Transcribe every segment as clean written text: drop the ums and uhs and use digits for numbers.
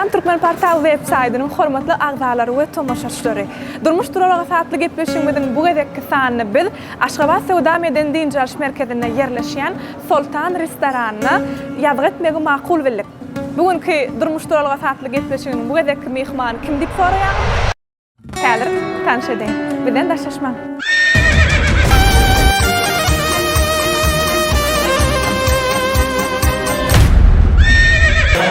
Salam Türkmenportal web saýdynyň hormatly agzalary we tomaşaçylary! Durmuş duralgasy atly gepleşigimiziň bu gezekki sanyny biz Aşgabat söwda-medeni dynç alyş merkezinde ýerleşýän Soltan restoranyna ýazgy etmegi makul bildik. Bu günki Durmuş duralgasy atly gepleşiginiň bu gezekki myhmany kim diýip soraýaňyzmy? Häzir tanyş edeýin. Bizden daşlaşmaň.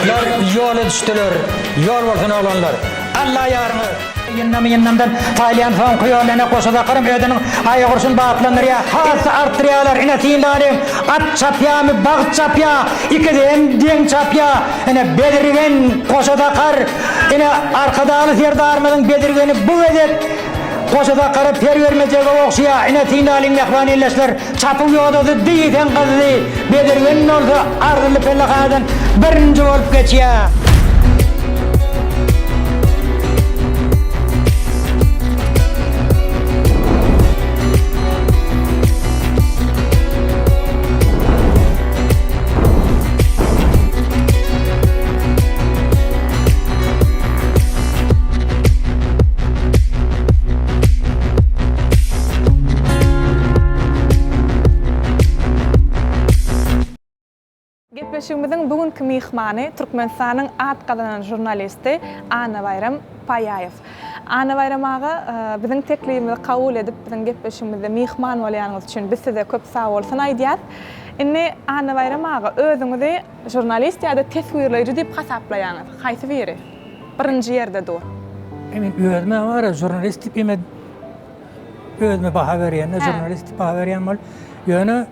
Lar ýola düşdüler. Ýol bolsun oglanlar. Alla ýaryňyz. Ýyndamy ýyndamdan saýlaýan soňky ýol ene goşa zakarym özüniň aýagurşuny batlandyrýar, has-da artdyrýarlar, ine synlalyň, at çapýamy, bagt çapýa, ikisi hem deň çapýa, ine bezirgen goşa zakar, Ine, Arkadagly Serdarymyzyň bezirgeni bu gezek goşa sakara per bermejege ogşaýar. Ine, synlalyň mähriban ildeşler, çapyw ýodasy diýseň gyzdy, bezirgen bolsa arzyly pellehanadan birinji bolup geçýär. Gepleşigimiziň bu günki myhmany Türkmenistanyň at gazanan žurnalisti Annabaýram Paýaýew. Annabaýram aga, biziň teklibimizi kabul edip, biziň gepleşigimizde myhman bolýanyňyz üçin biz size köp sagbolsun aýdýas. Indi Annabaýram aga, özüňizi Žurnalist ýa-da teswirleýji diýip hasaplaýaňyz, haýsy biri birinji ýerde dur? E men özüme bar žurnalist diýip eme özüme baha berýän, žurnalist diýip baha berýän bol. Ýöne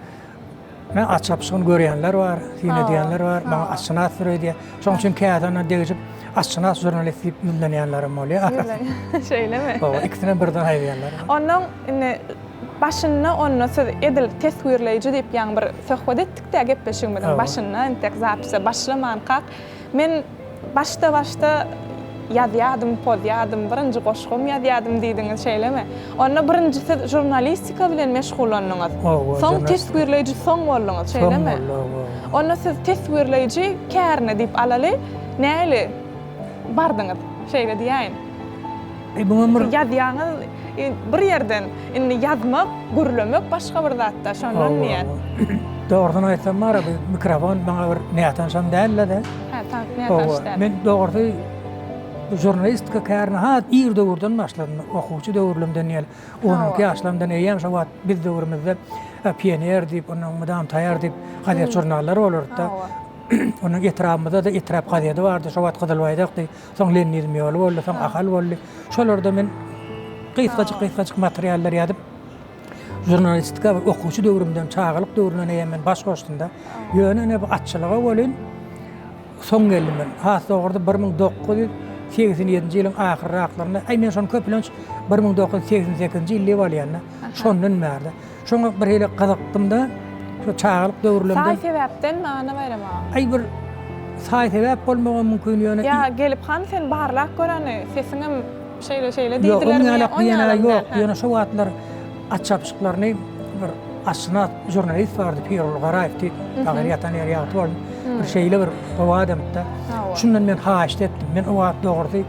men at çapyşygyny görýänler bar, syn edýänler bar, maňa atşynas bir öýdýär. Şonuň üçin käte ondan degişip atşynas žurnalist diýip ýüzlenýänlerim bolýar. Şeýlemi? Hawa, ikisinem birden aýdýanlar. Onnoň indi Başynda onda siz edil teswirleýji diýip ýaňy bir söhbet etdik-dä gepleşigimiziň başynda entek zapise başlamankak. Men başda-başda ýazýadym, pozýadym, birinji goşgym ýazýadym diýdiňiz şeýlemi? Onda birinji siz žurnalistika bilen meşgullandyňyz. Soň teswirleýji soň bolduňyz şeýlemi? Onda siz teswirleýji kärine diýip alaly nähili bardyňyz şeýle diýäýin. E buňam bir Ýazýaňyz bir ýerden, indi ýazmak, gürlemek başga bir zatda, şondan diýýän. Dogrusyny aýtsam bar bu mikrofon maňa bir nätanşam däldi-de. Hä, nätanyş däl. Men dogrusy bu žurnalistika kärine has ir döwürden başladym. Okuwçy döwürlerimden diýeli, 12 ýaşlarymdan eýýäm şo wagt biz döwrümizde Pioner diýip, ondan Mydam taýar diýip gazet-žurnallar bolardy-da. Ondan etrabymyzda-da etrap gazeti bardy, şo wagt Gyzyl baýdakdy. Soň Leninizm ýoly boldy, soň Ahal boldy. Şolarda men gysgajyk-gysgajyk materiallar ýazyp, žurnalistika okuwçy döwrümden, çagalyk döwrümden eýýäm men baş goşdum-da. Ýöne ine bu atçylyga welin soň geldim men. Has dogrusy 1987-nji ýylyň ahyrraklarynda, aý men şony köplenç 1988-nji ýyl diýip alýan-da, şondan bärde. Şoňa bir hili gyzykdym-da, şo çagalyk döwürlerimde. Saý sebäpdenmi Annabaýram aga? Aý bir saý sebäp bolmagam mümkin ýöne. Ýa gelip hany sen barlap gör hany sesiňem şeýle şeýle diýdilermi? Ýok oň ýalak diýen-ä ýok, ýöne şo wagtlar at çapyşyklaryny bir atşynas žurnalist bardy Pirguly Garaýew diýip, pahyr ýatan ýeri ýagty bolsun, bir şeýle bir gowy adamdy-da. Şundan men haýyşt etdim. Men o wagt dogrusy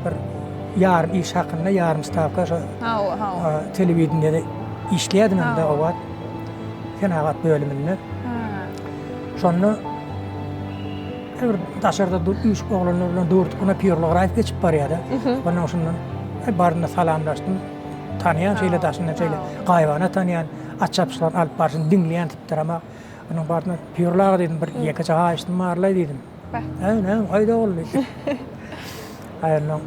bir ýarym iş hakynda, ýarym stawka şo telewideniýede işleýärdim hem-de o wagt senagat bölüminde. Şonda bir daşarda dur, üýşüp oglanlar bilen durduk, ona Pirli Garaýew geçip barýar-da. Ondan şundan barynda salamlaşdym. Tanýan şeýle daşyndan şeýle gaýybana tanýan, at çapyşlaryny alyp barşyny diňleýän sypdyramak. Onuň baryna Pirli aga diýdim, bir ýekeje haýyştym bar-laý diýdim. Äý, näme, haýda ogul diýdi. Aý, onnoň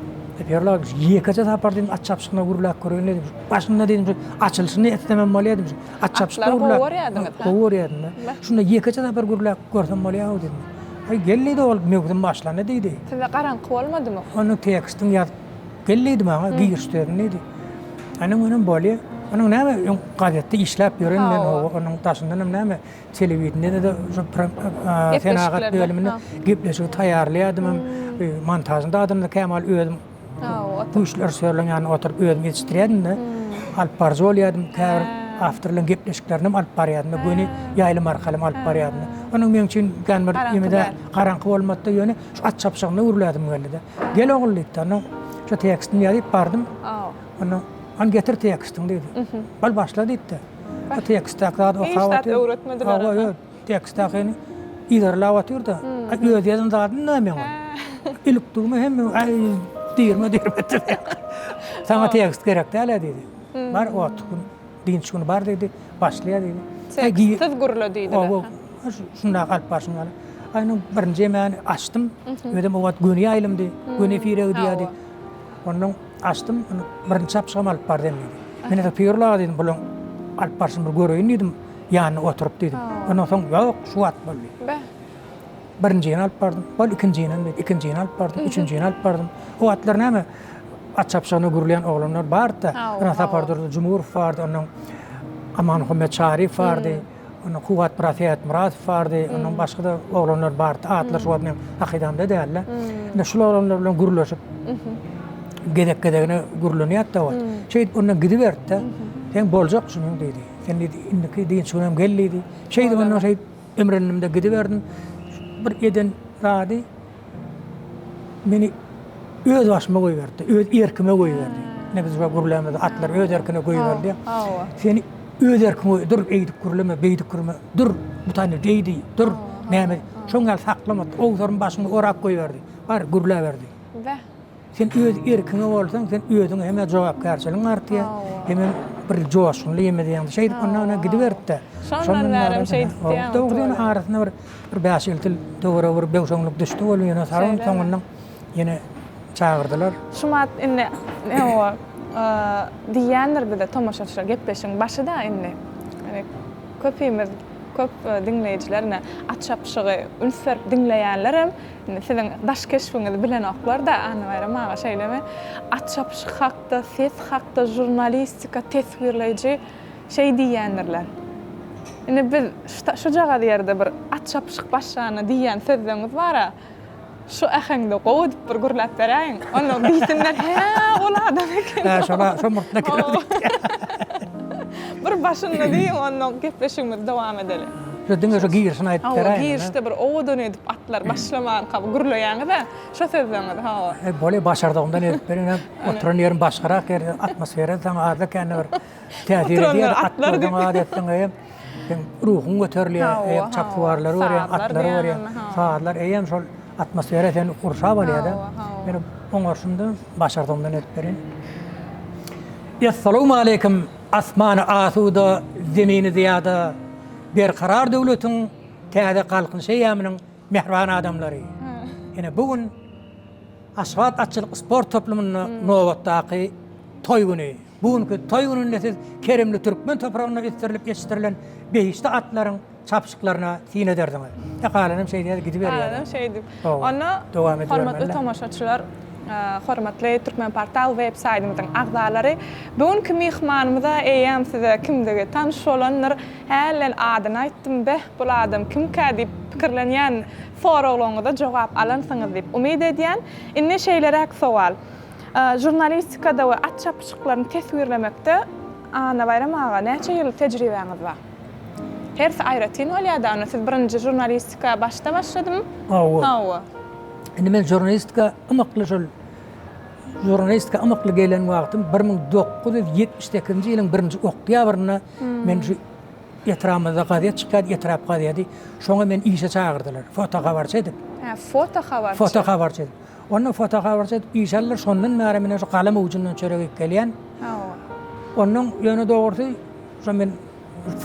Pirli aga ýekeje sapar diýdim, at çapyşygyna gürläp göreýin diýdim. Başynda diýdim, şu açylyşyny etsemem bolýar diýdim. At çapyşykda Atlary gowy gürläp. görýärdiňiz, hä? Gowy görýärdim-de. Şunda ýekeje sapar gürläp görsem bolýar-ow diýdim. Aý, gel diýdi, ol möwsüm başlandy diýdi. Size garaňky bolmadymy? Onuň tekstini ýazyp gel diýdi maňa, giriş sözüni diýdi. Ana, onuň bolýar. Onuň näme, öň gazetde işläp ýören men, hawa, onuň daşyndanam näme, Telewideniýede-de şu senagat bölüminde gepleşigi taýýarlaýardym hem, montažyny da adamda kämal özüm güýçli režissýorlaryň ýanynda oturyp özüm ýetişdirýärdim-de, alyp baryjy bolýardym, käbir awtorlaryň gepleşiklerini hem alyp barýardym, göni ýaýlym arkaly hem alyp barýardym. Onuň meň üçin kän bir ýene-de garaňky bolmady-da, ýöne şu at çapyşygynda gürläsim geldi-de. Gel ogul diýdi. Ondan şu tekstini ýazyp bardym. Ondan Hany getir tekstiňi diýdi. Bol başla diýdi. O tekstdäki zady okap otyr. Hiç zat öwretmediler. Hawa, ýok. Tekstdäkini yzarlap otyr-da. Öz ýazan zadym näme meň ol? Ilkdigime hem aý diýirme diýirme etdi. Saňa tekst gerek däl-ä diýdi. Bar otuz gün dynç güni bar diýdi. Başlaýar diýdi. Tekstsiz gürle diýdiler. Hawa, şundaky alyp barşyň ýaly. Aýnyň birinji emäni açdym. Özem o wagt göni ýaýlymdy. Göni efire gidýärdi. Ondan açdym, birinji çapyşygam alyp bar sen diýdi. Men ese Pürli aga diýdim, bulaň alyp barşyny bir göreýin diýdim, ýanynda oturyp diýdim. Ondan soň ýok, şu wagt boldy. Beh. Birinjini alyp bardym, bol ikinjini diýdi, ikinjini alyp bardym, üçünjini alyp bardym. O wagtlar näme, at çapyşygyna gürleýän oglanlar bardy-da. Ynha Sapardurdy Jumurow bardy, ondan Amanmuhammet Çaryýew bardy. Onda Kuwwatmyrat Seýitmyradow bardy, ondan başga-da oglanlar bardy. Atlary şu wagt meniň hakydamda däl-de. Indi şul oglanlar bilen gürleşip, gezek-gezegine gürlenýärdi-de wagt. Şeýdip ondan gidiberdi-de. Sen boljak şunuň diýdi. Sen diýdi, indiki dynç günem gel diýdi. Şeýdip ondan şeýdip imrindim-de gidiberdim. Bir eden zady Meni öz başyma goýberdi, öz erkime goýberdi. Ne biz gürlämizde atlar öz erkine goýberdi. Seni öz erkiňe dur, eýdip gürleme, beýdip gürleme. Dur, bu tany deýdi, dur. Näme? Şoň ýaly saklamady. Owsaryn başyňa orap goýberdi. Bar, gürläberdi. Beh. Sen öz erkiňe bolsaň, sen özüňe hem jogapkärçiligiň artýar, hemem bir joşgunly ýem edýäň. Şeýdip ondan gidiberdi-de. Şondan bärem şeýdip diýýäň. Dogry ýöne arasynda bir bir bäş-alty ýyl töweregi bir böwşeňlik düşdi ol ýöne soň soňundan ýene çagyrdylar. Şumat indi hawa diýýändir bize tomaşaçylar gepleşigiň başy-da indi. Ýöne köpimiz köp diňleýjiler ine at çapyşygy üns berip diňleýänlerem Indi siziň daş keşbiňizi bilenoklar-da, Annabaýram aga, şeýlemi? At çapyşyk hakda, ses hakda, žurnalistika, teswirleýji şeý diýýändirler. Indi biz şujagaz ýerde bir at çapyşyk başlanda diýýän sözleňiz bar-a, şu äheňde gowy edip bir gürläp beräýiň. Onda diýsinler, hä, ol adam eken. Hä, şol-a, şo murtuna girer diýip. Bir başynda diýiň, onda gepleşigimizi dowam edeli. Şu diňe şu girişini aýdyp beräýiň. Hawa, girişde bir owadan edip atlar başlamanka gürleýäňiz-ä, şo sözleriňizi, hawa. E, bolýa, başardygymdan edip berin. Oturan ýerim başgarak ýer, atmosfera saňa azda-kände bir täsir edýär. Atlar diýip. Atlardan etseň, eýem, seň ruhuň göterilýär, eýem çapsuwarlary görýäň, atlary görýäň, sazlar, eýem şol atmosfera seni gurşap alýar-da. Ýöne oňarşymda başardygymdan edip berin. Essalawmaleýkim, asmany asuda, zemini zyýada, Berkarar döwletiň täze Galkynyş eýýamynyň mähriban adamlary! Ine, bu gün Aşgabat atçylyk sport toplumynda nobatdaky toý güni. Bu günki toý gününde siz keremli türkmen topragynda ösdürilip ýetişdirilen behişdi atlaryň çapyşyklaryna syn edersiňiz. E, galanam şeýdýär, gidiberýär. Galanam şeýdip. Onda hormatly tomaşaçylar, Hormatly Türkmenportal web saýtymyzyň agzalary, bu günki myhmanymyza eýýäm size kimdigi tanyş bolandyr. Hälden adyny aýtdym, beh, bul adam kimkä diýip pikirlenýän soraglaryňyza jogap alansyňyz diýip umyt edýän. Indi şeýleräk sowal. Žurnalistikada we at çapyşyklaryny teswirlemekde Annabaýram aga näçe ýyl tejribäňiz bar? Hersi aýratyn bolýar-da, onda siz birinji žurnalistika başda başladymy? Hawa. Hawa. Indi men žurnalistika ymykly şol žurnalistika ymykly gelen wagtym 1978-nji ýylyň birinji oktýabrynda men şu etrabymyzda gazet çykýardy, etrap gazeti. Şoňa meni işe çagyrdylar. Fotohabarçy edip. Hä, fotohabarçy. Fotohabarçy edip. Onda fotohabarçy edip işe aldylar. Şondan bäri men şu galam ujundan çörek iýip gelýän. Hawa. Ondan ýöne dogrusy şo men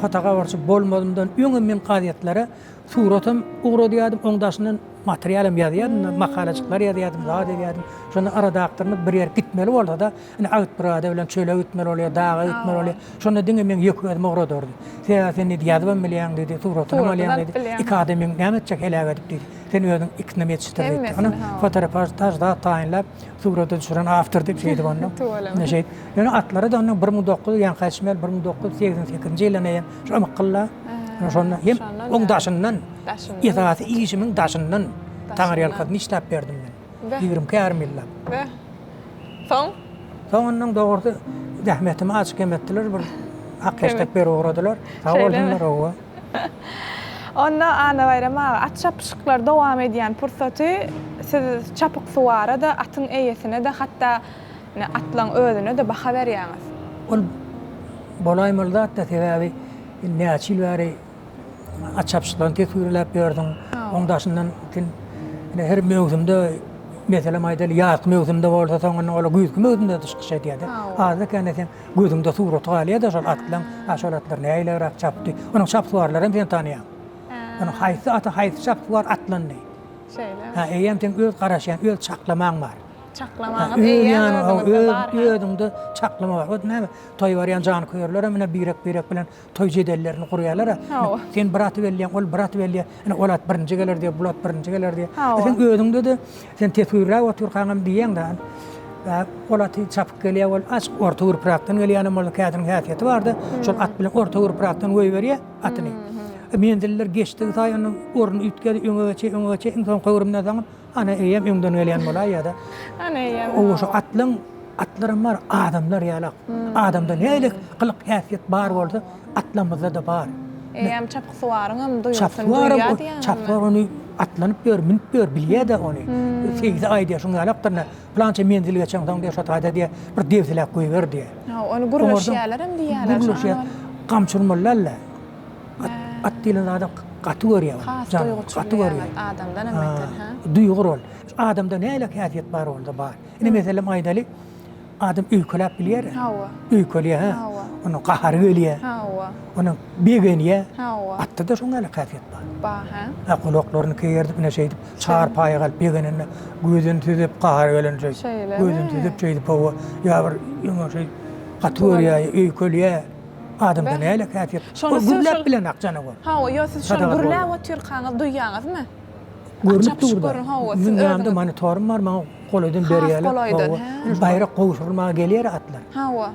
fotohabarçy bolmazymdan öňem men gazetlere suratam ugradýardym, oň daşyndan materialam ýazýardym, makalajyklar ýazýardym, zat edýärdim. Şonda redaktorymyz bir ýere gitmeli bolsa-da, indi agitbrigada bilen çöle gitmeli bolýar, daga gitmeli bolýar. Şonda diňe meň ýeke özümi ugradardy. Sebäbi sen diýdi, ýazybam bilýäň diýdi, suratynam alýaň diýdi. Iki adam meň näme etjek heläk edip diýdi. Sen özüň ikisinem ýetişdir diýdi. Ony fotoreportaž zat taýynlap, surata düşüren awtor diýip şeýdip onda. Tüweleme. Şeýdip. Ýöne atlary-da onda 1900 ýaňky aýdyşym ýaly 1988-nji ýyldan eýýäm şu ymykgylla. Şonda hem oň daşyndan esasy işimiň daşyndan Taňryýalkasyn işläp berdim men. 22 ýarym ýyllap. Beh. Soň? Soňundan dogrusy zähmetimi açyk hem etdiler, bir hak-heşdek berip ugradylar. Sag bolsunlar, hawa. Onda Annabaýram aga, at çapyşyklar dowam edýän pursaty siz çapyksuwara-da, atyň eýesine-de, hatda ine atlaň özüne-de baha berýäňiz. Ol bolaýmaly zat-da, sebäbi näçe ýyl bäri at çapyşyklaryny teswirläp ýördüň. Oň daşyndan sen ine her möwsümde, meselem aýdaly, ýazky möwsümde bolsa, soňundan olar güýzki möwsümde-de çykyş edýär-de. Azda-kände seň gözüňde suraty galýar-da şol atlaň, a şol atlar nägileräk çapdy. Onuň çapsuwarlaram sen tanaýaň. Onuň haýsy ata haýsy çapsuwar atlandy. Şeýle. Hä, eýýäm seň öz garaşýan, öz çaklamaň bar. Çaklamaňyz eýýäm özüňizde bar. Özüňde çaklama bar. Ot näme, toý barýan janköýerlerem ine birek-birek bilen toý jedellerini gurýarlar-a. Sen bir aty belleýäň, ol bir aty belleýär. Ine ol at birinji geler diýýär, bul at birinji geler diýýär. Sen özüňde-de sen teswirläp otyrkaňam diýýäň-de, ol aty çapyp gelýär, ol açyk orta gürpüräkden gelýänem bolsa kädiniň häsiýeti bar-da, şol at bilen orta gürpüräkden goýberýär atyny. Menziller geçdigi saýy onuň orny üýtgedi, öňe geçýär, öňe geçýär, iň soňky öwrümden soňam Ana eýýäm öňden gelýän bolaýýada. Ana eýýäm. Owa şo atlaň atlaram bar adamlar ýalak. Adamda nähili gylyk häsiýet bar bolsa atlamyzda-da bar. Eýýäm çapyksuwaryňam duýgusyny duýýar diýýäňizmi? Çapyksuwar ony atlanyp ýör, münüp ýör, bilýär-de ony. Seýsi aýdýar, şuň ýalakdyr ine, pylança menzil geçeňsoň diýýär, şo taýda diýýär, bir debsiläp goýber diýýär. Hawa, ony gürleşýärlerem diýýärler. Gürleşýär. Gamçy urmaly däl-de. At, at diýlen zady gaty görýär ol. Has duýguçyl gaty görýär. Adamdan hem beter, hä? Duýgur ol. Adamda nähili häsiýet bar onda bar. Ine meselem aýdaly, adam öýkeläp bilýär. Hawa. Öýkelýär, hä? Hawa. Onuň gahary gelýär. Hawa. Onuň begenýär. Hawa. Atda-da şoň ýaly häsiýet bar. Bar, hä? Ha, gulaklaryny keýerdip, ine şeýdip, çarpaýa galyp begenende, gözüni süzüp, gahary gelende şeýdip. Şeýlemi? Gözüni süzüp şeýdip, hawa, ýa bir öňe şeýdip gaty görýär, öýkelýär. Adamda näle häsiýet? Şony siz gürläp şol bilenak janawar. Hawa, ýo siz şony gürläp otyrkaňyz duýýaňyzmy? Görnüp dur. Hawa, siz özüňiz. Ýanymda monitorym bar, maňa golaýdan berýärler. Has golaýdan, hä. Baýrak gowşurylmaga gelýär atlar. Hawa.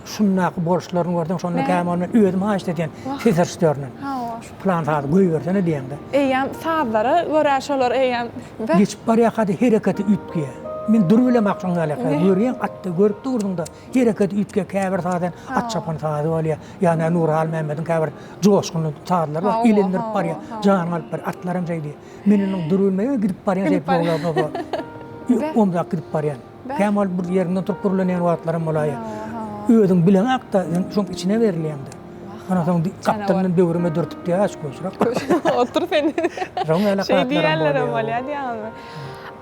Şundaky boluşlaryny görseň, şonda käm ony özüm haýyşt edýän ses režissýoryndan. Hawa. Şu plan sazy goýbersene diýýän-de. Eýýäm sazlara görä şolar eýýäm. Geçip barýarka-da hereketi üýtgeýär. Men durubilemok şoň ýaly. Görýäň atda görüp durduň-da. Hereket üýtge käbir sazdan at çapan sazy bolýar. Ýa nä Nury Halmämmediň käbir joşgunly sazlary bar, elendirip barýar, janyňy alyp barýar. Atlaram şeý diýýär. Men onuň dürülmege gidip barýan şeýdip zowlap omzap gidip barýan. Kämahal bir ýerinden turup gürlenýän wagtlaram bolaýýar. Özüň bileňak-da, sen şoň içine berilýäň-de. Ondan soň gapdalyndan böwrüme dürtüp diýýär, aç köşrak. Otur sen. Şoň ýaly Şeý diýýänlerem bolýar diýýäňizmi?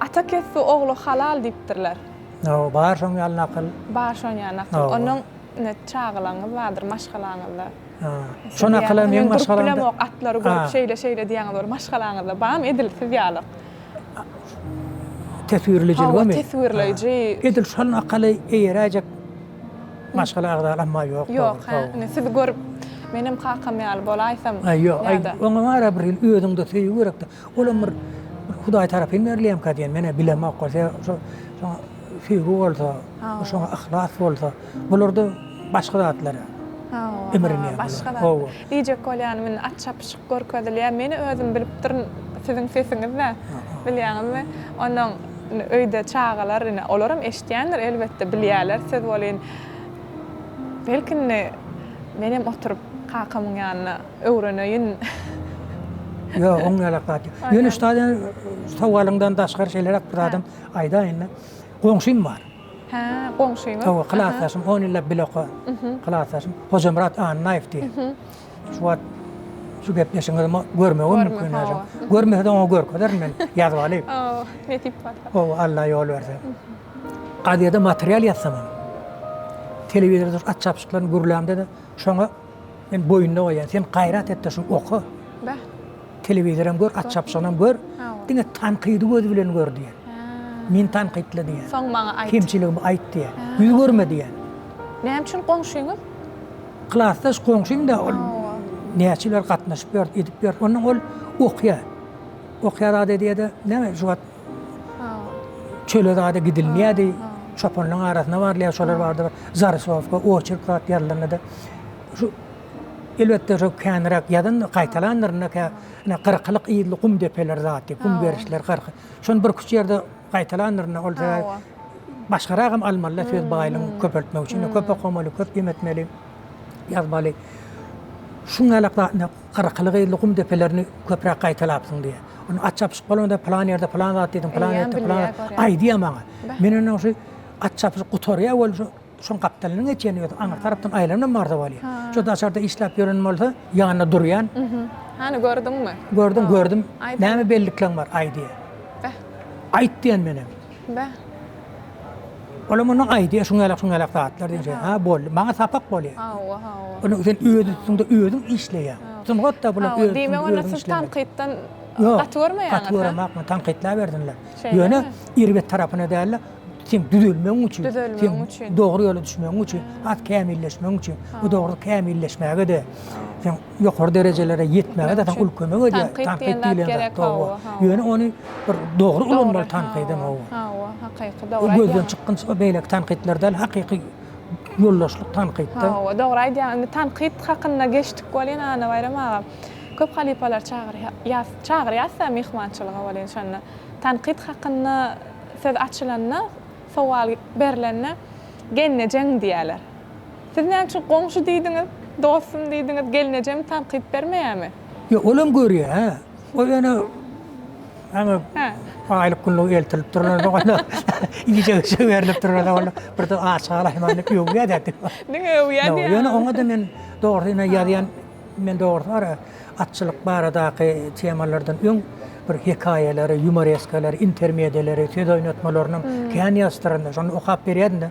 Ata kesbi ogla halal diýipdirler. Hawa, bar şoň ýaly nakyl. Bar şoň ýaly nakyl. Hawa. Onnoň ine çagalaňyz bardyr maşgalaňyzda. Ha. Şo nakyla meň maşgalamda. Men durup bilemok atlary görüp şeýle şeýle diýýäňiz bor maşgalaňyzda barmy edil siz ýaly? Teswirleýjiligemi? Hawa, teswirleýji. Edil şol nakyly eýeräýjek maşgala agzaly emma ýok. Ýok, hä. Ine sizi görüp menem kakam ýaly bolaýsam. Aý ýok, aý oňa bar-a bir hili özüňde söýgi gerekde. Olam bir Hudaý tarapyn berilýärmikä diýen, men-ä bilemok. Ol şo şoňa söýgi bolsa, şoňa yhlas bolsa, bularda başga zatlara imrinýär. Başga zat. Diýjek bolýanym indi at çapyşyk görkezilýär. Men özüm bilipdirin siziň sesiňiz-dä. Bilýäňizmi? Onnoň öýde çagalar ine olaram eşidýändir elbetde bilýärler siz welin belki indi menem oturyp kakamyň ýanynda öwreneýin. Ýok, oň ýalak zat ýok. Ýöne şu taýdan sowalyňdan daşgary şeýleräk bir zadam aýdaýyn-da. Goňşym bar. Hä, goňşyňyz? Hawa, klasdaşym, on ýyllap bile okan klasdaşym Hojamyrat Annaýew diýen. Şu wagt şu gepleşigiňizi görmegem mümkin näçe. Görmese-de oňa görkezerin men ýazyp alyp. Hawa, nesip bolsa. Hawa, Alla ýol berse. Gazede material ýazsamam, telewizorda at çapyşyklaryny gürlämde-de şoňa Men boýnuna goýýan, sen gaýrat et-de şuny oka. Beh. Telewizoram gör, at çapyşygynam gör. Diňe tankydy göz bilen gör diýýär. Meni tankytla diýýär. Soň maňa aýt. Kemçiligimi aýt diýýär. Ýüz görme diýýär. Näme üçin goňşyňyz? Klasdaş goňşym-da ol. Näçe ýyl gatnaşyp ýör, edip ýör. Ondan ol okýar. Okýar zat edýär-de, näme şu wagt çöle zada gidilmeýärdi. Çopanlaryň arasyna barylýar, şolar barada bir zarysowka, oçerk zat ýazylanda-da Şu elbetde şu känräk ýazan gaýtalandyryn kä ine gyrkylyk yzly gum depeler zat diýip, gum gerişler gyrky. Şony birküç ýerde gaýtalandyryn ol sebäbi başgaragam almaly söz baýlygyny köpeltmek üçin köp okamaly, köp em etmeli, ýazmaly. Şuň ýalak zatny gyrakyly gyzly gum depelerini köpräk gaýtalapsyň diýýär. Onda at çapyşyk bolanda pylan ýerde pylan zat diýdiň, pylan ýerde pylan zat aýdýar maňa. Men ondan şu at çapyşyk gutarýar welin şu şoň gapdalyndan geçýän ýa aňyr tarapdan aýlanam barsa bolýar. Şu daşarda işläp ýören bolsa ýanynda durýan. Hany gördüňmi? Gördüm, gördüm. Näme bellikleň bar? Aýdýar. Beh. Aýt diýen menem. Beh. Olam ondan aýdýar, şuň ýalak, şuň ýalak zatlar diýip. Ha, boldy. Maňa sapak bolýar. Hawa, hawa. Ony sen öz üstüňde özüň işleýäň. Sungat-da bular öz üstüňde Diýmek onda siz tankytdan gaty görmeýäňiz, ha? Gaty göremak, men tankytlabersinler. Ýöne erbet tarapyna däl-de, seň düzelmegiň üçin, seň dogry ýola düşmegiň üçin, has kämilleşmegiň üçin, bu dogry kämilleşmäge-de, seň ýokary derejelere ýetmäge-de saňa uly kömek edýär. Tankyt diýlen zat gerek, hawa. Ýöne ony bir dogry ulanmaly tankydam, hawa. Hawa, hakyky dogry aýdýaň. Gözden çykgynsyz beýleki tankytlar däl, hakyky ýoldaşlyk tankytda. Hawa, dogry aýdýaň. Indi tankyt hakynda geçdik welin, Annabaýram aga, köp halypalar çagyrýas-da myhmançylyga welin şonda tankyt hakynda söz açylanda, sowal berlende gelnejeň diýýärler. Siz näme üçin goňşy diýdiňiz, dostum diýdiňiz, gelnejem tankyt bermeýärmi? Ýok, olam görýär, hä. O ýöne hany aýlyk günlük eltilip durlan onda iýjek-içjek berlip durlan onda birden aç galaýman diýip öwýär-dä. Diňe öwýär diýýär. Ýöne oňa-da men dogrusy ine ýazýan Men dogrusy bar-a, atçylyk baradaky temalardan öň bir hekaýalary, ýumoreskalary, intermediýalary, söz oýnatmalarynam kän ýazyşdyrandym. Şony okap berýärdim-de,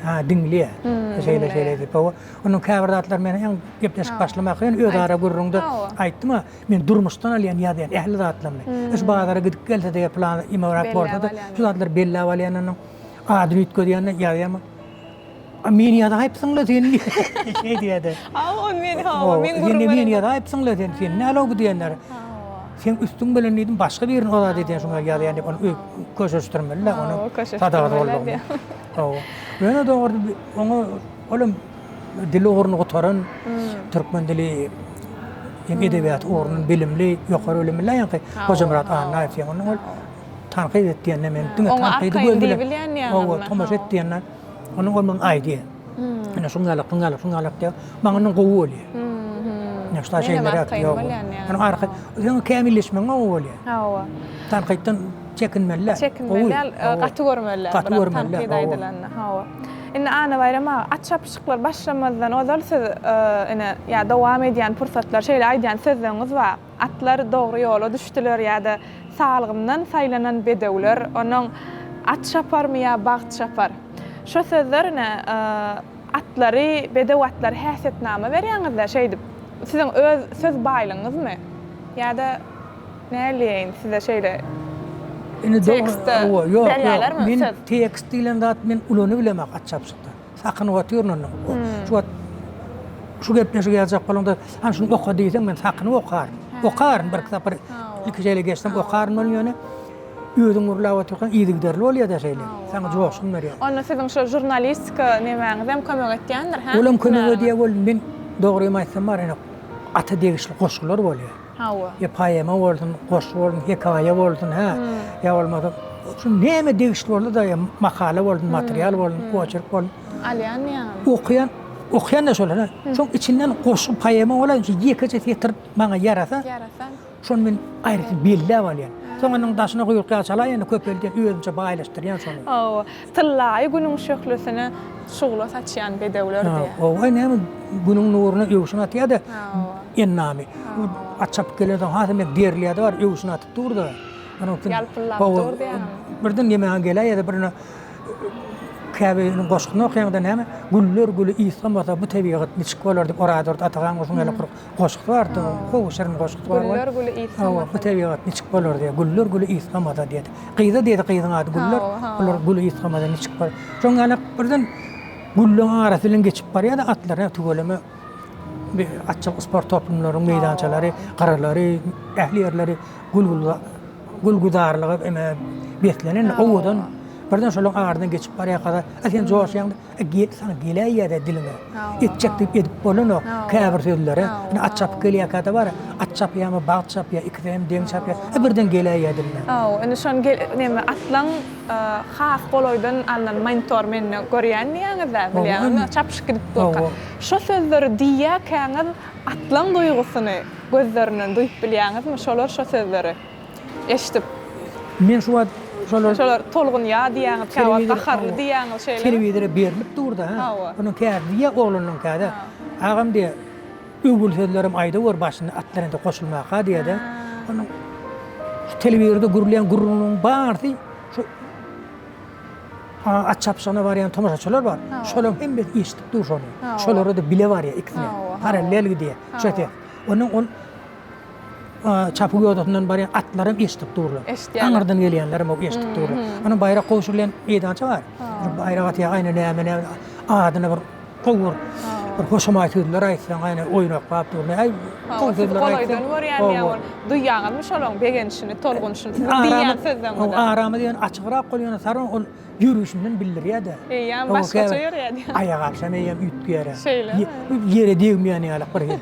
ha, diňleýär. Şeýle-şeýle diýip. Hawa, onuň käbir zatlary men öň gepleşik başlamaka ýöne özara gürrüňde aýtdym-a, men durmuşdan alýan, ýazýan ähli zatlarymy. Şu bazara gidip gelse-de ýa pylan imarak bolsa-da, şu zatlary belläp alýan onuň adyny üýtgedýän-de, ýazýan. A meni ýazaýypsyň-la sen şeý diýýär-de. Hawa, ony men, hawa, men gürrüň beremok. Meni ýazaýypsyň-la sen, sen näl-ow bu diýenler. Seň üstüň bilen diýdim, başga birini o zat edýän şuňa ýazýan diýip, ony köşeşdirmeli-dä, ony sadagat boldugyny. Hawa. Ýöne dogry, oňa olam dil ugruny gutaran, türkmen dili hem edebiýaty ugrundan bilimli, ýokary bilimli ýaňky Hojamyrat Annaýew diýen, onuň ol tankyt et diýende men diňe tankydy göz bilen, hawa, tomaşa et diýende Onuň ol maňa aýdýar. Ine şuň ýalak, şuň ýalak, şuň ýalak diýýär. Maňa ondan gowy bolýar. Ine şu şeýleräk ýok. Onuň arka seň kämilleşmegiň gowy bolýar. Hawa. Tankytdan çekinmeli däl. Çekinmeli däl, gaty görmeli däl. Gaty görmeli däl. Tankyt aýdylanda, hawa. Indi Annabaýram aga, at çapyşyklar başlamazdan ozal siz ine ýa dowam edýän pursatlar şeýle aýdýan sözleriňiz bar. Atlar dogry ýola düşdüler ýa-da salgymdan saýlanan bedewler, onuň At çaparmy ýa bagt çapar? Şo sözler ine, atlary, bedew atlary häsiýetnama berýäňiz-dä şeýdip. Siziň öz söz baýlygyňyzmy? Ýa-da näl diýeýin size şeýle tekstde berýärlermi söz? Men tekst diýlen zat men ulanybilemok at çapyşykda. Sakynyp otyryn ondan. Şu wagt şu gepleşigi ýazjak bolaňda, hany şuny oka diýseň, men sakynyp okaryn. Okaryn bir sapar, ilki şeýle geçsem okaryn ol ýöne özüň gürläp otyrkaň yzygiderli bolýar-da şeýle. Saňa joşgun berýär. Onda siziň şu žurnalistika nemäňiz hem kömek etýändir, hä? Olam kömek edýär welin, men dogrymy aýtsam bar ene ata degişli goşgular bolýar. Hawa. Ýa poema bolsun, goşgy bolsun, hekaýa bolsun, hä? Ýa bolmasa şu näme degişli bolsa-da, ýa makala bolsun, material bolsun, oçerk bolsun. Alýan diýýäňizmi? Okaýan, okaýan-da şolar, hä? Şoň içinden goşgy, poema bolaýyn, şu ýekeje setir maňa ýarasa, Ýarasa. şony men aýratyn belläp alýan. Soň onuň daşyna guýruk ýag çalaýan, köpeldýän, özümçe baýlaşdyrýan şony. Hawa. Tyllaýy günüň şöhlesine şugla saçýan bedewler diýýär. Hawa, näme günüň nuruna öwşün atýar-da endamy. At çapyp gelensoň hasam hem derleýär-de bar, öwşün atyp dur-da. Ýalpyldap dur diýýäňmi? Birden nemäňe geläýýär-de birine käbiriniň goşgusyny okaýaňda näme, Güller güli ysgamasa bu tebigat niçik bolar diýip Orazdurdy Atagaň şuň ýaly bir goşgusy bardy. Gowy şirin goşgusy bar. Güller güli ysgamasa. Bu tebigat niçik bolar diýýär. Güller güli ysgamasa diýýär. Gyza diýdi, gyzyň ady Güller. Bular güli ysgamasa niçik bolar. Şoň ýaly birden güllüň arasy bilen geçip barýar-da atlar, hä, tüweleme bir atçylyk sport toplumlaryň meýdançalary, gyralary, ähli ýerleri gül-gül gül-güzarlyga eme beslenen owadan. Birden şolaryň aradan geçip barýarka-da, a sen joşýaň-da, a gel, saňa geläýýär-dä diliňe. Etjek diýip edip bolanok käbir sözlere. Ine at çapyp gelýärkä-de bar, at çapýarmy, bagt çapýar, ikisi hem deň çapýar. A birden geläýýär diliňe. Hawa, indi şony gel, neme, atlaň has golaýdan alnan monitor mende görýän diýýäňiz-dä, bilýäňizmi, çapyşyp gidip durka. Şo sözleri diýýärkäňiz atlaň duýgusyny gözlerinden duýup bilýäňizmi, şolar şo sözleri eşidip. Men şu wagt şolar. Şolar tolgunýar diýýäňiz, käwagt gaharly diýýäňiz, şeýlemi? Telewizora berlip dur-da, hä. Onuň käsi diýýär, oglanyň käsi. Agam diýýär, öwgüli sözlerem aýdawur başynda atlar entek goşulmaka diýýär-de. Onuň şu telewizorda gürleýän gürrüňiniň barysy şu at çapyşygyna barýan tomaşaçylar bar. Şolaryň hemmesi eşidip dur şony. Şolara-da bile barýar ikisine. Parallel gidýär şo ses. Onuň ol çapyk ýodasyndan barýan atlaram eşidip durlar. Eşidýärler. Aňyrdan gelýänlerem ok eşidip durlar. Onuň baýrak gowşurylýan meýdança bar. Baýrak atýar, aýna näme näme adyna bir gowy bir bir hoşamaý sözler aýtsaň, aýna oýnaklap dur. Näme gowy Siz sözler golaýdan aýtsaň. görýän diýýän bolup. Duýýaňyzmy şolaryň begenişini, tolgunyşyny siziň diýýän sözleriňizden? Aramy diýen açygrak bolýan saryn ol ýörüşinden bildirýär-de. Eýýäm başgaça ýörýär diýýän. Aýak alşam eýýäm üýtgeýär. Şeýlemi? Ýere degmeýän ýaly bir hili.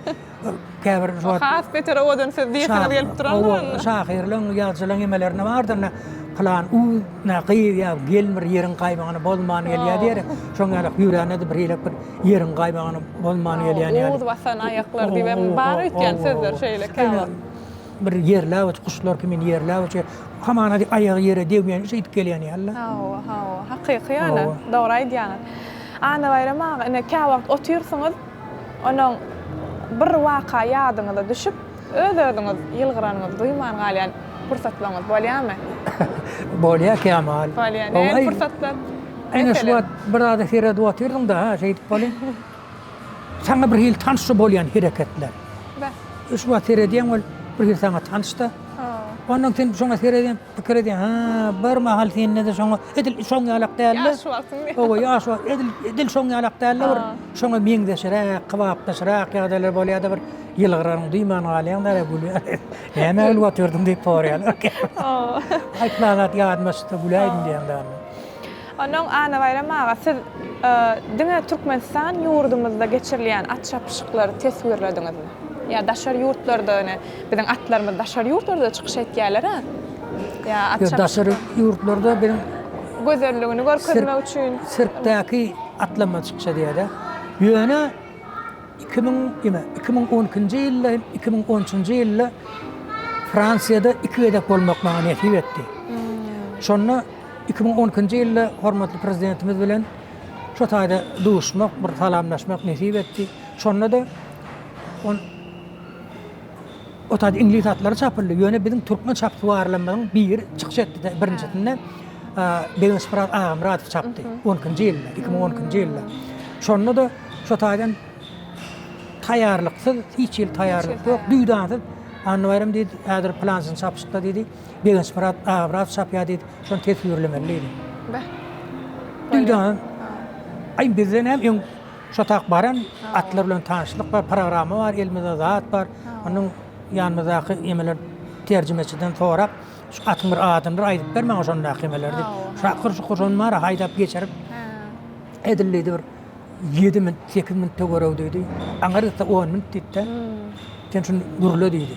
Käbir şu wagt Has beter owadan söz diýesiňiz gelip durandyr onda. Şahyrlaryň, ýazyjylaryň emelerinde bardyr ine, pylan uz nä gyz ýa gelin bir ýeriň gaýmagyny bozman gelýär diýer. Şoň ýaly ýörände-de bir hili bir ýeriň gaýmagyny bozman gelýän ýaly. Uz basan aýaklar diýip hem bar öýtýän sözler şeýle käwagt. Bir ýerläp otyr, guşlar kimin ýerläp otyr. Hamana aýagy ýere degmeýän şeýdip gelýän ýaly-la. Hawa, hawa, hakyky ýöne, dogry aýdýaňyz. Annabaýram aga, ine käwagt otyrsyňyz, Onuň bir waka ýadyňyza düşüp, öz-özüňiz ýylgyranyňyzy duýman galýan pursatlaryňyz bolýarmy? Bolýar kämahal. Bolýar. Nähili pursatlar? Ine şu wagt bir zada seredip otyrdyň-da, ha, şeýdip welin, saňa bir hili tanyş bolýan hereketler. Beh. Şu wagt seredýäň ol bir hili saňa tanyş-da. Ondan sen şoňa seredýäň, pikir edýäň, hä, bir mahal sende-de şoňa edil şoň ýalak däl-de. Ýaş wagtyň diýýäň. Hawa, ýaş wagt edil edil şoň ýalak däl-de bir şoňa meňzeşiräk, kybapdaşrak ýagdaýlar bolýar-da bir ýylgyranyňy duýman galýaň-da, gülýäň. Nämä gülüp otyrdyň diýip soraýarlar. Aý, pylan zat ýadyma düşdi, güläýdim diýýäň-de. Onnoň Annabaýram aga, siz diňe Türkmenistan ýurdumyzda geçirilýän at çapyşyklary teswirlediňizmi? Ýa daşary ýurtlarda ine biziň atlarymyz daşary ýurtlarda çykyş etýärler-ä? Ýa at çapyşykda. Daşary ýurtlarda biziň gözelligini görkezmek üçin. Sirkdäki atlarymyz çykyş edýär-de. Ýöne 2000 ýa 2012-nji ýylda hem 2013-nji ýylda Fransiýada iki gezek bolmak maňa nesip etdi. Şonda 2012-nji ýylda hormatly Prezidentimiz bilen şo taýda duşmak, bir salamlaşmak nesip etdi. Şonda-da on o taýda iňlis atlary çapyldy. Ýöne biziň türkmen çapyksuwarlarymyzyň biri çykyş etdi-de, birinjisinde Begençmyrat Agamyradow çapdy. 12-nji ýylda, 2012-nji ýylda. Şonda-da şo taýdan taýýarlyksyz, hiç hili taýýarlyk ýok, duýdansyz Annabaýram diýdi, häzir pylançyny çapyşykda diýdi. Begençmyrat Agamyradow çapýar diýdi. Şony teswirlemeli diýdi. Beh. Duýdan. Aý bizden hem öň şo tak baran atlar bilen tanyşlyk bar, programma bar, elimizde zat bar. Onuň ýanymyzdaky emeler terjimeçiden sorap, şu atyň bir adyny bir aýdyp ber maňa şondaky emeleri diýip. Şakyr şukur şony bar haýdap geçirip edil diýdi bir 7 minut, 8 minut töweregi diýdi. Aňyr gitse 10 minut diýdi-de. Sen şuny gürle diýdi.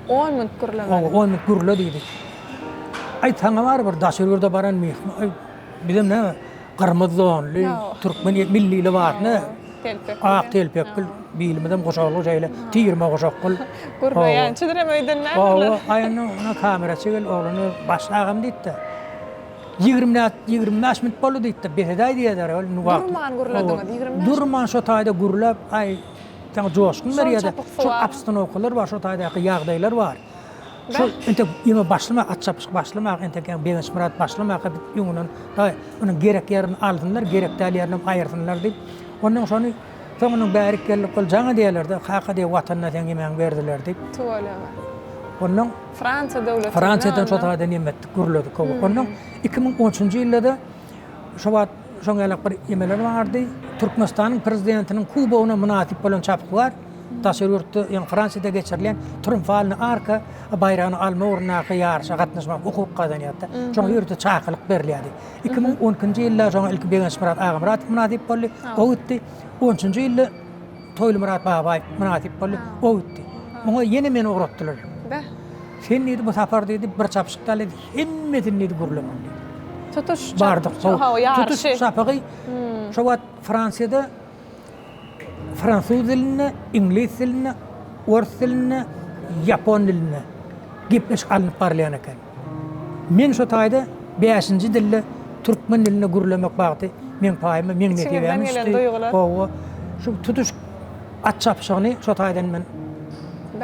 10 minut gürlemeli. Hawa, 10 minut gürle diýdi. Aý, saňa bar bir daşary ýurda baran myhman, aý, bizem näme, gyrmyzy donly, türkmen milli lybasyny, ak telpekli, bilimizem guşakly şeýle, tirme guşakly. Gürleýänçidirem öýden näme? Hawa, aý, onda ona kameraçy gel, oglany başla agam diýdi-de. 20 25 minut boldy diýdi-de, bes edäý diýýärler. Durman gürlediňiz, 25 minut. Durman şo taýda gürläp, aý, Saňa joşgun berýär-de, şol obstanowkalar bar, şo taýdaky ýagdaýlar bar. Şol entek ýene başlamak, at çapyşyk başlamak, entek ýa Begençmyrat başlamaka biz öňünden daý, onuň gerek ýerini alsynlar, gerek däl ýerinem aýyrsynlar diýip, ondan şony soňundan bärik geldik, ol jaň edýärler-de, kaka diýýär, Watanda seň ýemäňi berdiler diýip. Tüweleme. Ondan Fransiýa döwletinde Fransiýadan şo taýda neme etdik, gürledik. Ondan 2013-nji ýylda-da Şo wagt şoň ýalak bir emeler bardy. Türkmenistanyň Prezidentiniň kubogyna mynasyp bolan çapyk bar. Daşary ýurtda, ýagny Fransiýada geçirilýän Triumfalny arka baýragyny alma ugrundaky ýaryşa gatnaşmak hukuk gazanýardy. Şoňa ýörite çakylyk berilýärdi. 2012-nji ýylda şoňa ilki Begençmyrat Agamyradow mynasyp boldy, o gitdi. On üçünji ýylda Toýlymyrat Babaýew mynasyp boldy, o gitdi. Muňa ýene meni ugratdylar. Beh. Sen diýdi, bu sapar diýdi, bir çapyşyk däl diýdi, hemmesini diýdi gürlemeli diýdi. Tutuş Bardyk, ýaryşy. Tutuş çapygy şo wagt Fransiýada fransuz dilinde, iňlis dilinde, ors dilinde, ýapon dilinde gepleşik alnyp barylýan eken. Men şo taýda bäşinji dilde türkmen dilinde gürlemek bagty meň paýyma, meň nesibäme düşdi. Hawa, şu tutuş at çapyşygyny şo taýdan men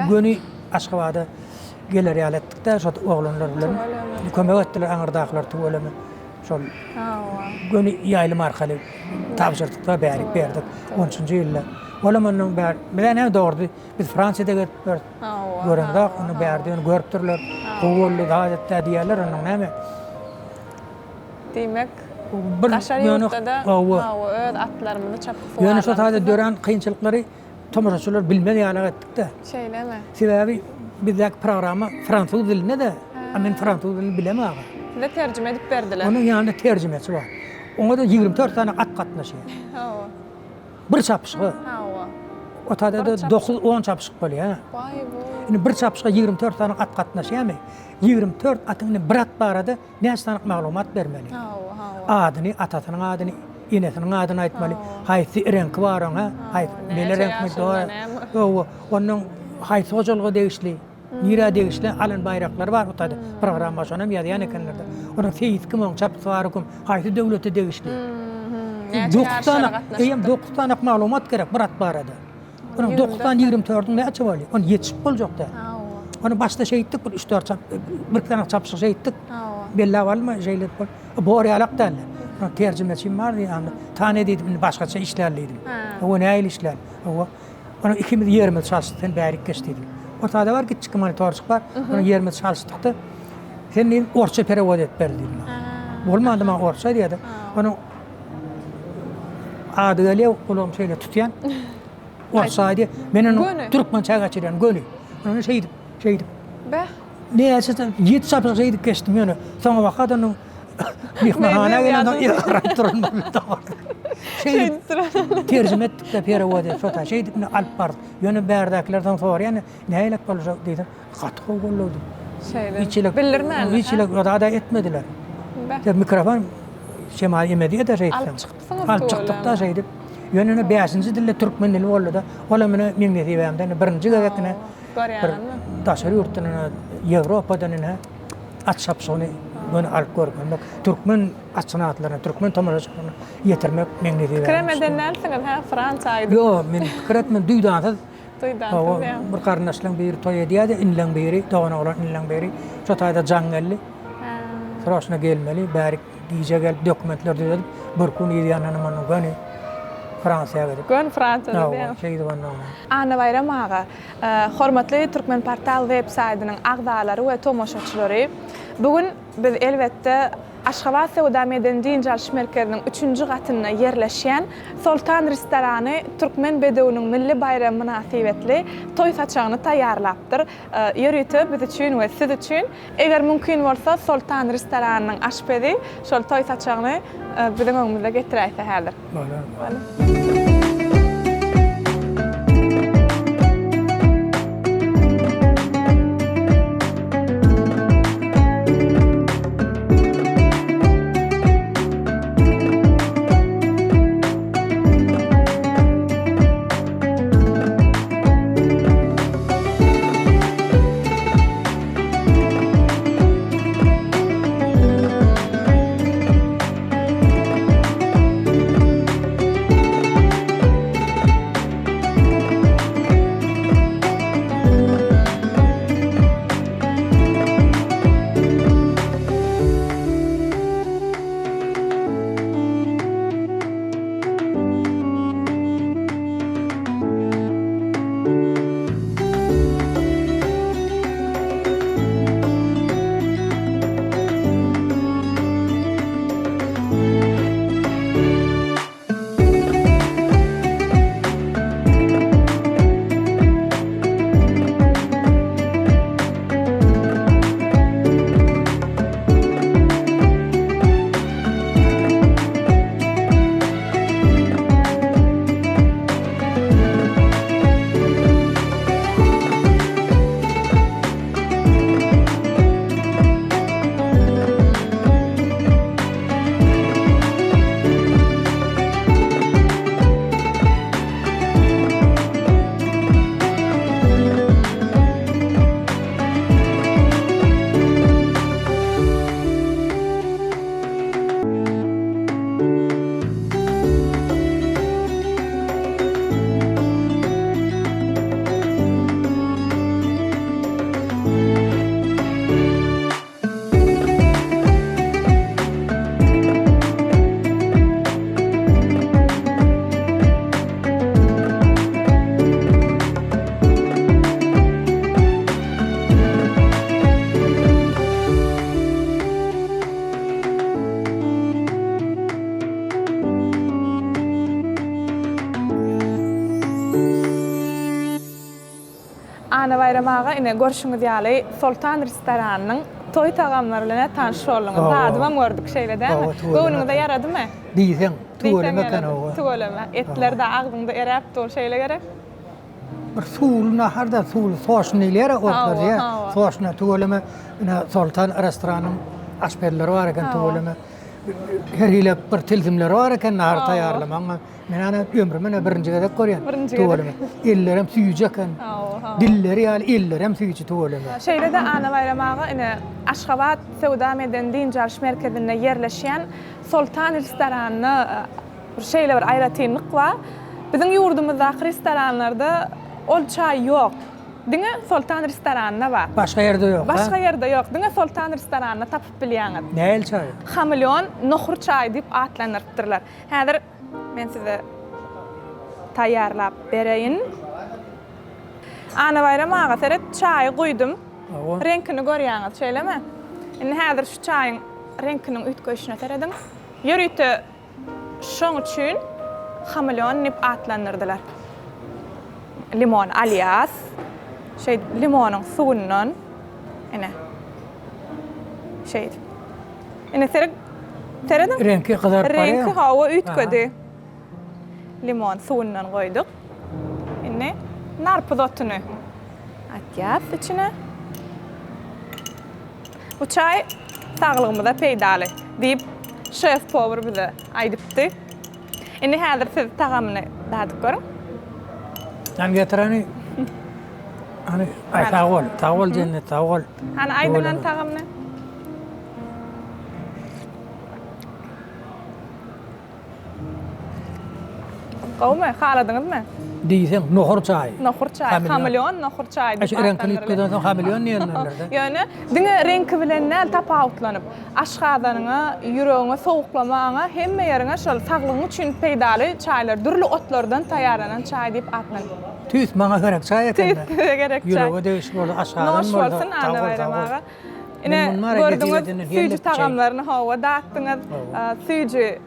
göni Aşgabada geler ýaly etdik-de, şo oglanlar bilen kömek etdiler aňyrdakylar tüweleme. Şol göni ýaýlym arkaly tabşyrdyk-da, bärik berdik. On üçünji ýylda. Olam ondan bäri, biz-ä näme dogrudy, biz Fransiýada gezip ýörüs. Göremzok, ony bärde ýöne görüpdirler. Gowy boldy, zat etdi diýýärler, onnoň näme? Diýmek, daşary ýurtda-da hawa, öz atlarymyzy çapyp suwarlarymyzy. Ýöne şo taýda dörän kynçylyklary tomaşaçylar bilmez ýalak etdik-de. Şeýlemi? Sebäbi bizdäki programma fransuz dilinde-de, a men fransuz dilini bilemok. Size terjime edip berdiler. Onuň ýanynda terjimeçi bar. Oňa-da 24 sany at gatnaşýar. Hawa. Bir çapyşyga. Hawa. O taýda-da 9-10 çapyşyk bolýar. Waý-bu. Indi bir çapyşyga 24 sany at gatnaşýarmy? 24 atyň indi bir at barada Näçe sanyk maglumat bermeli? Hawa, hawa. Adyny, atasynyň adyny, enesiniň adyny aýtmaly. Haýsy reňki bar oň, hä? Haýsy mele reňkmi? Hawa, ondan haýsy hojalyga degişli, nirä degişli alan baýraklary bar bu taýda. Programma şonam ýazýan ekenler-de. Onuň seýisi kim oň, çapyksuwary kim, haýsy döwlete degişli? Näçe ýaryşlara gatnaşypdyr? Eýýäm 9 sany maglumat gerek bir at barada. Onuň 9-dan 24-iň näçe bolýar? Ony ýetişip boljak däl. Ony başda şeýtdik, bir 3-4 çap, bir sany çapyşyk şeýtdik. Belläp alma, şeýle edip bol. Bor ýalak däl. Onuň terjimeçim bar diýdi, anda Tane diýdim, indi başgaça işläli diýdim. Owa nähili işläli? Owa. Onuň ikimiz ýerimizi çalyşdyk, sen bärik geç diýdim. Ortada bar kiçijik monitorçyk bar. Onuň ýerimizi çalyşdykda, sen diýdim, orsça perewod edip ber diýdim. Bolmandy maňa orsça diýdi. Onuň Ady gelýär, gulagymy şeýle tutýan. Orsça aýdýar. Men ony türkmençä geçirýän, göni. Ony şeýdip, şeýdip. Beh. Näçe ýedi çapyk şeýdip geçdim ýöne. Soňa baka-da onuň myhmanhana gelende ýygyryp duran boldy. Şeýdip duran. Terjime etdik-de, perewod edip, şo taý şeýdip indi alyp bardyk. Ýöne bärdäkiler soň soraýar, nähili boldy şo diýsem, Gaty gowy goldaw. Şeýle. Hiç hili bildirmänler. Hiç hili zada etmediler. Beh. Mikrofon şemal emedi eder şeýtseň. Alyp çykdyňyz. Alyp çykdyk-da şeýdip. Ýöne ine bäşinji dilde türkmen dili boldy-da. Olam ine meň nesibämde ine birinji gezek ine Görýäňizmi? Daşary ýurtdan ine Ýewropadan ine at çapyşygyny göni alyp görkezmek, türkmen atşynatlaryna, türkmen tomaşaçylaryna ýetirmek meň nesibäme. Pikirem eden dälsiňiz hä Fransiýa gidip? Ýok, men pikir etmedim, duýdansyz Duýdansyz Hawa, ýa. bir garyndaşlaň biri toý edýärdi, inleň biri, dogan-oglan inleň biri. Şo taýda jaň geldi. Hä. Sroçno gelmeli, bärik gije gelip dokumentleri düzedip, bir gün yz ýanynam ondan göni Fransiýa gidip. Göni Fransiýada Hawa, diýýäň. şeýdip ondan. Annabaýram aga, hormatly Türkmenportal web saýdynyň agzalary we tomaşaçylary, bu gün biz elbetde Aşgabat söwda-medeni dynç alyş merkeziniň üçünji gatynda ýerleşýän Soltan restorany Türkmen bedewiniň milli baýramy mynasybetli toý saçagyny taýýarlapdyr. Ýörite biz üçin we siz üçin. Eger mümkin bolsa Soltan restoranynyň aşpezi şol toý saçagyny biziň öňümize getiräýse häzir. Bolar. Bolar. Annabaýram aga ine görşüňiz ýaly Soltan restoranynyň toý tagamlary bilen tanyş bolduňyz. Dadybam gördük şeýle dälmi? Göwnüňize ýaradymy? Diýseň tüweleme eken oba. Tüweleme. Etler-de agzyňda eräp dur şeýle gerek. Bir suwly nahar-da suwly soşny diýilýär-ä orslar diýýär. Soşna tüweleme ine Soltan restoranynyň aşpezleri bar eken tüweleme. Her hili bir tilsimleri bar eken nahar taýýarlamagyň. Men ana ömrümde ine birinji gezek görýän. Birinji gezek. Ellerem süýji eken. Dilleri ýaly ellerem süýji tüweleme. Şeýle-de Annabaýram aga ine Aşgabat söwda-medeni dynç alyş merkezinde ýerleşýän Soltan restoranynda bir şeýle bir aýratynlyk bar. Biziň ýurdumyzdaky restoranlarda ol çaý ýok. Diňe Soltan restoranynda bar. Başga ýerde ýok, ha? Başga ýerde ýok. Diňe Soltan restoranynda tapyp bilýäňiz. Nähili çaý? Hameleon nohur çaýy diýip atlandyrypdyrlar. Häzir men size taýýarlap bereýin. Annabaýram aga, seret, çaýy guýdum. Hawa. Reňkini görýäňiz, şeýlemi? Indi häzir şu çaýyň reňkiniň üýtgeýşine serediň. Ýörite şoň üçin hameleon diýip atlandyrdylar. Limon alýas. Şeýdip limonyň suwundan ine. Şeýdip. Ine seret. Serediň. Reňki gyzaryp barýar. Reňki hawa üýtgedi. Limon suwundan goýduk. Indi narpyz otuny atýas içine. Bu çaý saglygymyza peýdaly diýip, şef powar bize aýdypdy. Indi häzir siz tagamyny dadyp görüň. Sen getir hany. Hany, aý sag bol, sag bol Jennet, sag bol. Hany aýdyň hany tagamyny. Gowumy? Haladyňyzmy? Diýseň, nohur çaýy. Nohur çaýy. Hameleon nohur çaýy diýip atlandyrylýar. Reňkini üýtgeden soň hameleon diýenlerdir-de. Ýöne diňe reňki bilen däl tapawutlanyp, aşgazanyňa, ýüregiňe sowuklamaňa, hemme ýeriňe şol saglygyň üçin peýdaly çaýlar, dürli otlardan taýýarlanan çaý diýip atlandyrylýar. Tüýs maňa gerek çaý eken-dä. Tüýs size gerek çaý. Ýürege degişli bolsa, aşgazan Noş bolsa. bolsun Annabaýram aga. Ine, gördüňiz, süýji tagamlaryny hawa datdyňyz. Süýji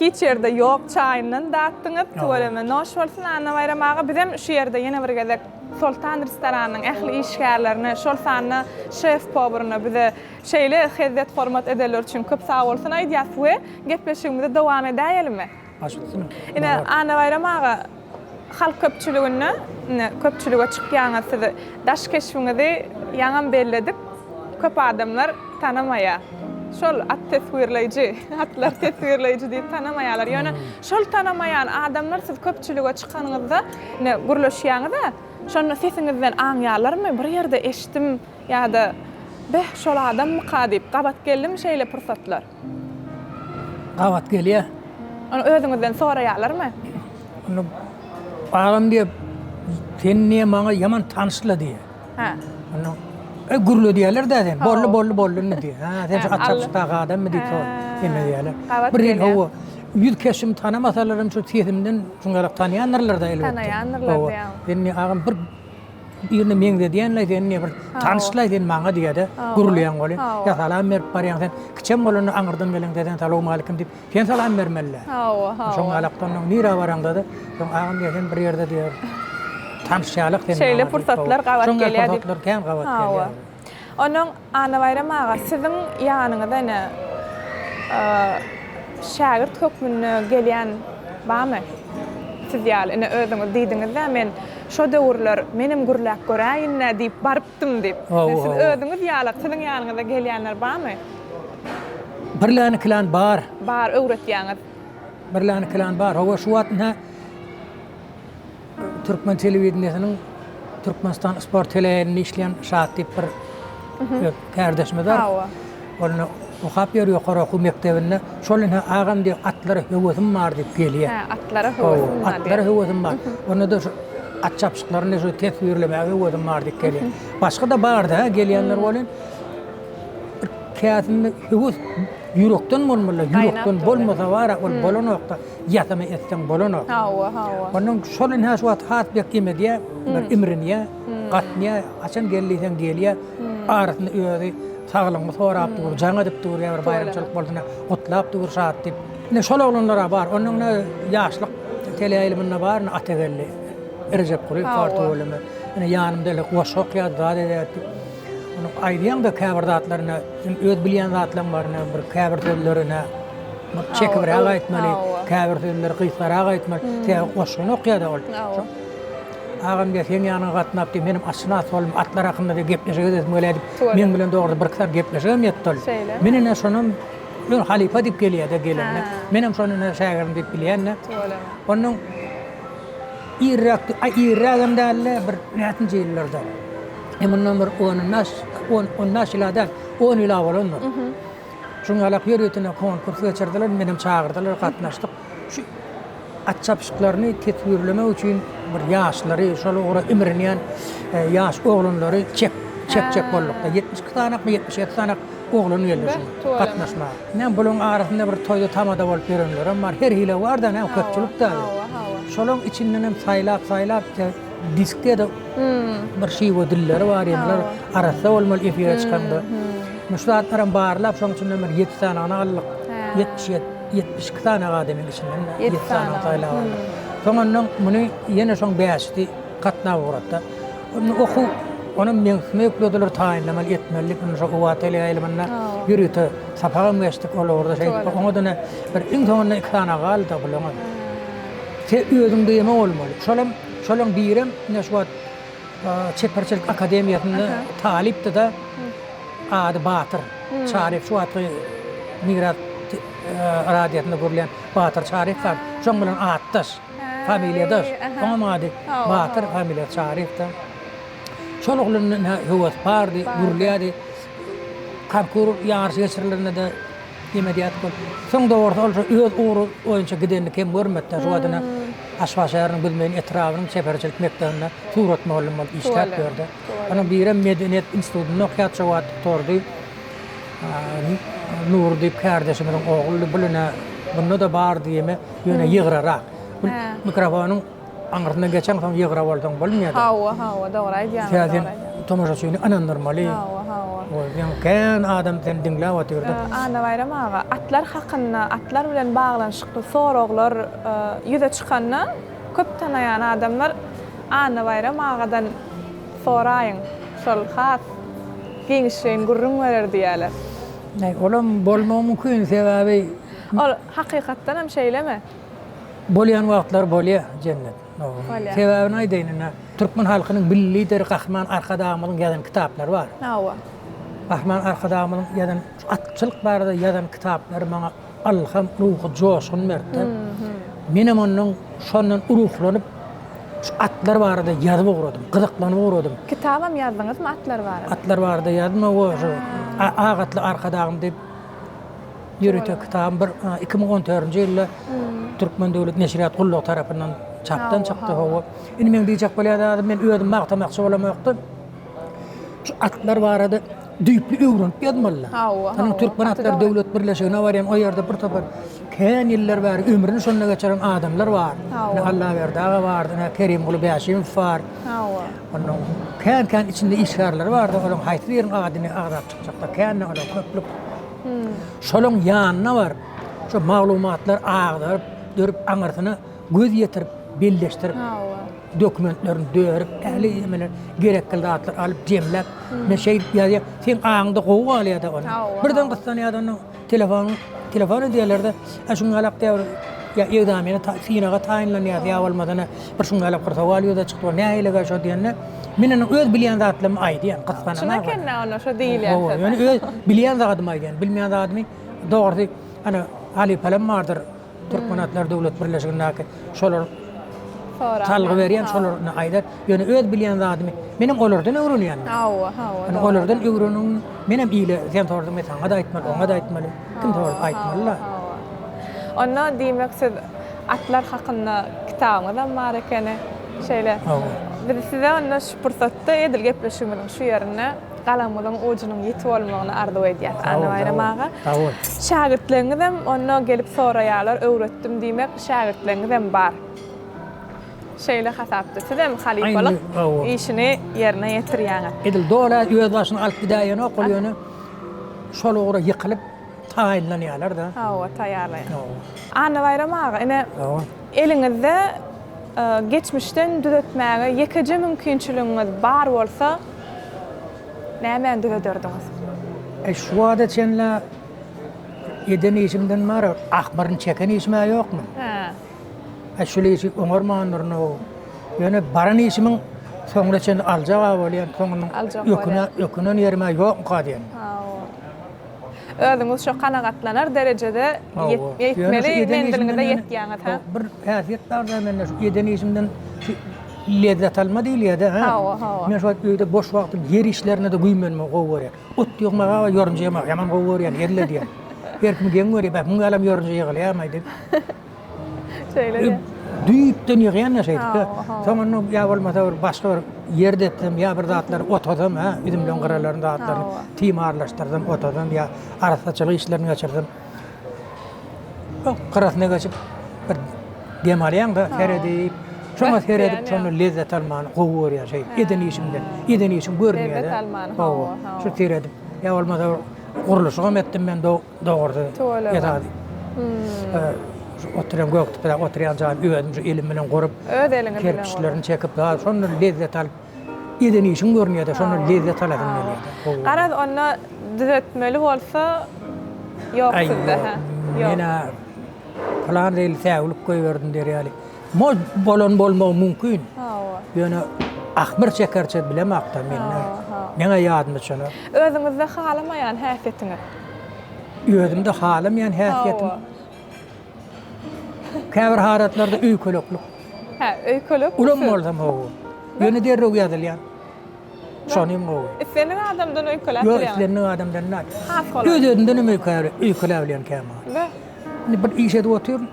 hiç ýerde ýok çaýyndan datdyňyz. Tüweleme, noş bolsun Annabaýram aga. Bizem şu ýerde ýene bir gezek Soltan restoranynyň ähli işgärlerine, şol sanda şef-powryna bize şeýle hezzet-hormat edenleri üçin köp sagbolsun aýdýas we gepleşigimizi dowam edäýelimi? Baş üstüne. Ine, Annabaýram aga, halk köpçüliginde, ine, köpçülige çykýaňyz siz, daş keşbiňizi ýaňam belledik, köp adamlar tanamaýar. Şol at teswirleýji, atlar teswirleýji diýip tanamaýarlar. Ýöne şol tanamaýan adamlar siz köpçülige çykanyňyzda, ine, gürleşýäňiz-ä, şonda sesiňizden aňýarlarmy, bir ýerde eşitdim ýa-da beh, şol adammyka diýip, gabat geldimi şeýle pursatlar? Gabat gelýär. Ony özüňizden soraýarlarmy? Onda agam diýip, sen diýe maňa ýaman tanyşla diýe. Hä. Onda e gürle diýerler-dä sen. Boldy, boldy, boldy indi diýe. Hä, sen şu at çapyşykdaky adammy diýip sor. Eme diýerler. Gabat Bir ýyl gelýär. hawa, ýüz keşbimi tanamasalar hem şu sesimden şuňalak tanýandyrlar-da elbetde. Tanaýandyrlar Hawa. diýýäň. Sen diýe agam bir Birine meňzedýänlaý sen diýe bir tanyşlaý sen maňa diýede gürleýäň weli. Ýa salam berip barýaň sen kiçem bolanda aňyrdan geleňde sen salowmalikim diýip sen salam bermeli. Hawa, hawa. Şoň alakdan öň nirä baraňda-da soň agam diýe sen bir ýerde diýe tanyş ýalak sen maňa. Şeýle pursatlar gabat gelýär diýip. Şoň pursatlar kän gabat gelýär. Onuň Annabaýram aga siziň ýanyňyza ine şägirt hökmünde gelýän barmy? Siz ýaly ine özüňiz diýdiňiz-dä men şo döwürler menem gürläp göräýin-dä diýip barypdym diýip. Siz özüňiz ýalak siziň ýanyňyza gelýänler barmy? Birläni-ikilän bar. Bar öwretýäňiz. Birläni-ikilän bar. Hawa şu wagt ine Türkmen telewideniýesiniň Türkmenistan sport teleýaýlymynda işleýän Şat diýip bir öz kärdeşimiz bar. Hawa. Ol ine okap ýör ýokary okuw mekdebinde. Şol ine agam diýip atlara höwesim bar diýip gelýär. Hä, atlara höwesim bar diýip. Atlara höwesim bar. Onda-da şu at çapyşyklaryny şu teswirlemäge höwesim bar diýip gelýär. Başga-da bar-da gelýänler welin bir käsinde höwes ýürekden bolmaly. Ýürekden bolmasa bar-a ol bolanok-da. Ýasama etseň bolanok. Hawa, hawa. Ondan şol ine şu wagt has bek emedýär, bir imrinýär, gatnaýar, haçan gel diýseň gelýär. Arasynda özi saglygyňy sorap dur, jaň edip dur, ýa bir baýramçylyk bolsun, gutlap dur şat diýip. Ine şol oglanlar-a bar. Ondan ine ýaşlyk teleýaýlymynda bar, ine Atageldi. Rejepgulyýew bar tüweleme. Ine ýanymda ele goşgy okýardy, zat edýärdi. Ony aýdýaň-da käbir zatlaryny, sen öz bilýän zatlaň bar, ine bir käbir sözleri ine bir çekibräk aýtmaly, käbir sözleri gysgarak aýtmaly. Sebäbi goşgyny okýar-da ol. Agam diýýär, seň ýanyňa gatnap diýýär, menem atşynas boldum, atlar hakynda diýýär, gepleşik edesim gelýär diýip, meň bilen dogrusy birki sany gepleşigem etdi ol. Men ine şonam Ýöne halypa diýip gelýär-de gelende. Menem şony ine şägirdim diýip bilýän-de. Onnoň irräk, aý irrägem däl-de, bir näçinji ýyllarda. E mundan bir on bäş, on, on bäş ýyl-a däl, on ýyl-a bolandyr. Şuň ýalak ýörite konkurs geçirdiler, menem çagyrdylar, gatnaşdyk. Şu at çapyşyklaryny teswirlemek üçin bir ýaşlary, şol ugra imrinýän ýaş oglanlary çek, çekjek bolduk-da. 72 sanakmy, 77 sanak oglan geldi şuňa gatnaşmaga. Näme bularyň arasynda bir toýda tamada bolup ýörenlerem bar. Her hili bar-da, näme köpçülik-dä. Şolaryň içindenem saýlap-saýlap diskde-de bir şiwe dilleri bar, ýa arassa bolmaly efire çykanda. Şu zatlaram barlap, şonuň içinden bir ýedi sanyny aldyk. 77, 72 sany adamyň içinden ýedi sanyny saýlap aldyk. Soň ondan muny ýene şoň bäşisi gatnap ugratdy. Onda okuw, onam meň üstüme ýüklediler, taýynlamaly, etmeli diýip, indi şo howa teleýaýlymynda ýörite sapagam geçdik ol ugurda şeýdip, oňa-da ine bir iň soňunda iki sany galdy bulaňam. Sen özüňde ýeme bolmaly. Şolam, şolaň birem ine şu wagt Çeperçilik akademiýasynda talypdy-da, ady Batyr Çaryýew, şu wagtky Miras radiosynda görülýän Batyr Çaryýew bar, şoň bilen atdaş. Familiýadaş. Oňam ady Batyr, familiýasy Çaryýewdi. Şol oglanda ine höwes bardy, gürlýärdi. Konkur ýaryşy geçirilende-de neme diýýärdik ol. Soň dogrusy ol şo öz ugry boýunça gidenini kem görmedi-de. Şu wagt ine Aşgabat şäheriniň Büzmeýin etrabynyň çeperçilik mekdebinde surat mugallymy bolup işläp ýördi. Onuň birem medeniýet institutynda okýardy, şo wagt gutardy. Nury diýip kärdeşimiziň ogludy. Bul ine bunda-da bardy ýeme. Ýöne ýygrarak. Bu mikrofonyň aňyrsyndan geçeňsoň ýygra bolsaň bolmaýar. Hawa, hawa, dogry aýdýaň. Sebäbi sen tomaşaçyny ynandyrmaly. Hawa, hawa. Ýöne kän adam seni diňläp otyrdy. Annabaýram aga, atlar hakynda, atlar bilen baglanyşykly soraglar ýüze çykanda, köp tanaýan adamlar Annabaýram agadan soraýyň, şol has giňişleýin gürrüň berer diýýärler. Olam bolmagy mümkin, sebäbi Ol hakykatdan hem şeýlemi? Bolýan wagtlar bolýar, Jennet. Bolýar. Sebäbini aýdaýyn indi. Türkmen halkynyň Milli Lideri Gahryman Arkadagymyzyň ýazan kitaplary bar. Hawa. Gahryman Arkadagymyzyň ýazan şu atçylyk barada ýazan kitaplary maňa ylham, ruhy joşgun berdi. Menem ondan şondan ruhlanyp şu atlar barada ýazyp ugradym, gyzyklanyp ugradym. Kitabam ýazdyňyzmy atlar barada? Atlar barada ýazdym, hawa, şu Ak atly Arkadagym diýip. Ýörite kitabym bir 2014-nji ýylda Türkmen döwlet neşirýat gullugy tarapyndan çapdan çykdy, hawa. Indi meň diýjek bolýan zadym, men özüm magtamakçy bolamokda, şu atlar barada düýpli öwrenip ýazmaly. Hawa, hawa. Türkmen atlary döwlet birleşigine barýan, o ýerde bir topar kän ýyllar bäri ömrüni şonda geçiren adamlar bar. Hawa. Allaberdi aga bardy, ine Kerimguly Bäşimow bar. Hawa. Onuň kän-kän içinde işgärleri bardy, olaryň haýsy biriniň adyny agzap çykjakda, kän-de olar köplük. Şolaň ýanyna baryp, şo maglumatlary agdaryp, dörüp, aňyrsyna göz ýetirip, belleşdirip, dokumentlerini dörüp, ähli ýemeler, gerekli zatlary alyp, jemläp, men şeýdip ýazýan, seň aňyňda gowy galýar-da ony. Birden gyssanýar-da onnoň telefonyň, telefon edýärler-de, Ä şuň ýalak diýýär, bir ýa ekzamene, synaga taýynlanýar, ýa bolmasa bir şuň ýalak bir sowal ýüze çykdy, nähili-gä şo diýende, men ony öz bilýän zatlarymy aýdýan, gysganamok. Çyn eken-dä onda şo diýilýän söz. Hawa, ýöne öz bilýän zadymy aýdýan, bilmeýän zadymy dogrusy, hany halypalam bardyr, Türkmen atlary döwlet birleşigindäki şolar salgy berýän, şolar indi aýdar. Ýöne öz bilýän zadymy menem olardan öwrenýän. Hawa, hawa. Indi olardan öwreniň, menem ile sen sorduň, men saňa-da aýtmaly, oňa-da aýtmaly. Kim sordy aýtmaly-da. Hawa. Onda diýmek siz atlar hakynda kitabyňyzam bar ekeni. Şeýle. Hawa. Biz size onda şu pursatda edil gepleşigimiziň şu ýerinde galamyzyň ujunyň ýiti bolmagyny arzuw edýäs Annabaýram aga. Sag bol. Şägirtleriňizem onda gelip soraýarlar, öwretdim diýmek şägirtleriňizem bar. Şeýle hasapda sizem halypalyk işini ýerine ýetirýäňiz. Edil doly öz başyna alyp gidäýenok ol ýöne şol ugra ýykylyp taýynlanýarlar-da. Hawa, taýýarlaýar. Annabaýram aga, ine, eliňizde. Geçmişden düzetmäge ýekeje mümkinçiligiňiz bar bolsa, nämäni düzederdiňiz? Eý, şu wagta çenli eden işimden bar, ahmyryny çeken işim-ä ýokmy? Hä. Eý, şul işi oňarmandyryn-ow. Ýöne baran işimiň soňuna çenli aljag-a bolýan, soňunyň öküne, ökünen ýerim-ä ýokmuka diýen. Hawa. Özüňiz şo kanagatlanar derejede ýetmeli menziliňize ýetýäňiz, hä? Bir häsiýet bar-da mende, şu eden işimden şu lezzet alma diýilýär-de, hä? Hawa, hawa. Men şu wagt öýde boş wagtym ýer işlerine-de güýmenmegi gowy görýän. Ot ýygmagy we ýorunja ýygmagy ýaman gowy görýän, hezil edýän. Her kim geň görýär, bäh, muň ýalam ýorunja ýygylýarmy diýip. Şeýle-de. Düýpden ýygýan-da şeýdip-de. Soň onda ýa bolmasa bir başga bir ýer depsem, ýa bir zatlary otasam, hä, üzümleň gyralaryny zatlaryny timarlaşdyrsam, otasam ýa arassaçylyk işlerini geçirsem, gyrasyna geçip bir dem alýaň-da, seredip, şoňa seredip, şonda lezzet almany gowy görýän şeýdip, eden işiňden, eden işiň görünýär-de. Lezzet almany, hawa, hawa. Şu seredip, ýa bolmasa gurluşygam etdim men Dogrusy, esasy şu oturýan Gökdepede oturýan jaýym özüm şu elim bilen gurup, Öz eliňiz bilen kerpiçlerini çekip, zat, şondan lezzet alyp, eden işiň görünýär-de, şondan lezzet alasyň gelýär-de. Garaz, onda düzetmeli bolsa ýok sizde, hä? Ýok. Men-ä pylan zeýli säwlik goýberdim diýer ýaly. Moz bolan bolmagy mümkin. Hawa. Ýöne ahmyr çekerçe bilemakda mende. Meňä ýadyma düşenok. Özüňizde halamaýan häsiýetiňiz? Özümde halamaýan häsiýetim. Hawa. Käbir halatlarda öýkeleklik. Hä, öýkelek. Ulam bolsam hawa. Ýöne derrew ýazylýan. Şonym gowy. Islendik adamdan öýkeläp Ýok, bilýäňiz. islendik adamdan däl. Has gowy. Öz-özümden hem öýkeläp bilýän kämahal. Be. Indi bir iş edip otyryn.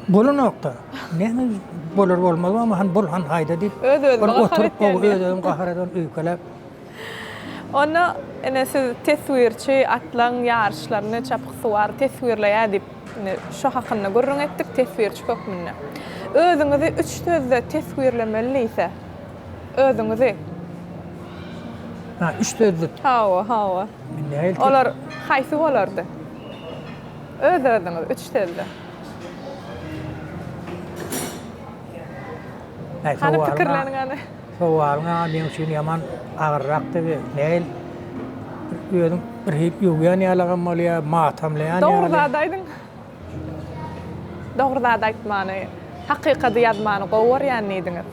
Bolanok-da. Näme bolar bolmaz barmy, han bol, han haýda diýip. Öz-özüňi gahar oturyp, etýän. Öz-özümi gahar edip, öýkeläp. Onda ine siz teswirçi atlaň ýaryşlaryny çapyksuwar teswirleýär diýip, indi şo hakynda gürrüň etdik teswirçi hökmünde. Özüňizi üç sözde teswirlemeli diýse, özüňizi. Ha, üç sözde. Hawa, hawa. Olar haýsy bolardy? Öz-özüňizi üç sözde. Hany pikirleniň hany. Sowalyň a meň üçin ýaman agyrrakdy bi. Näil özüň bir hili öwýän ýalagam bolýar, matamlaýan ýaly. Dogry zat aýdyň. Dogry zat aýtmany, hakykady ýazmany gowy görýän diýdiňiz.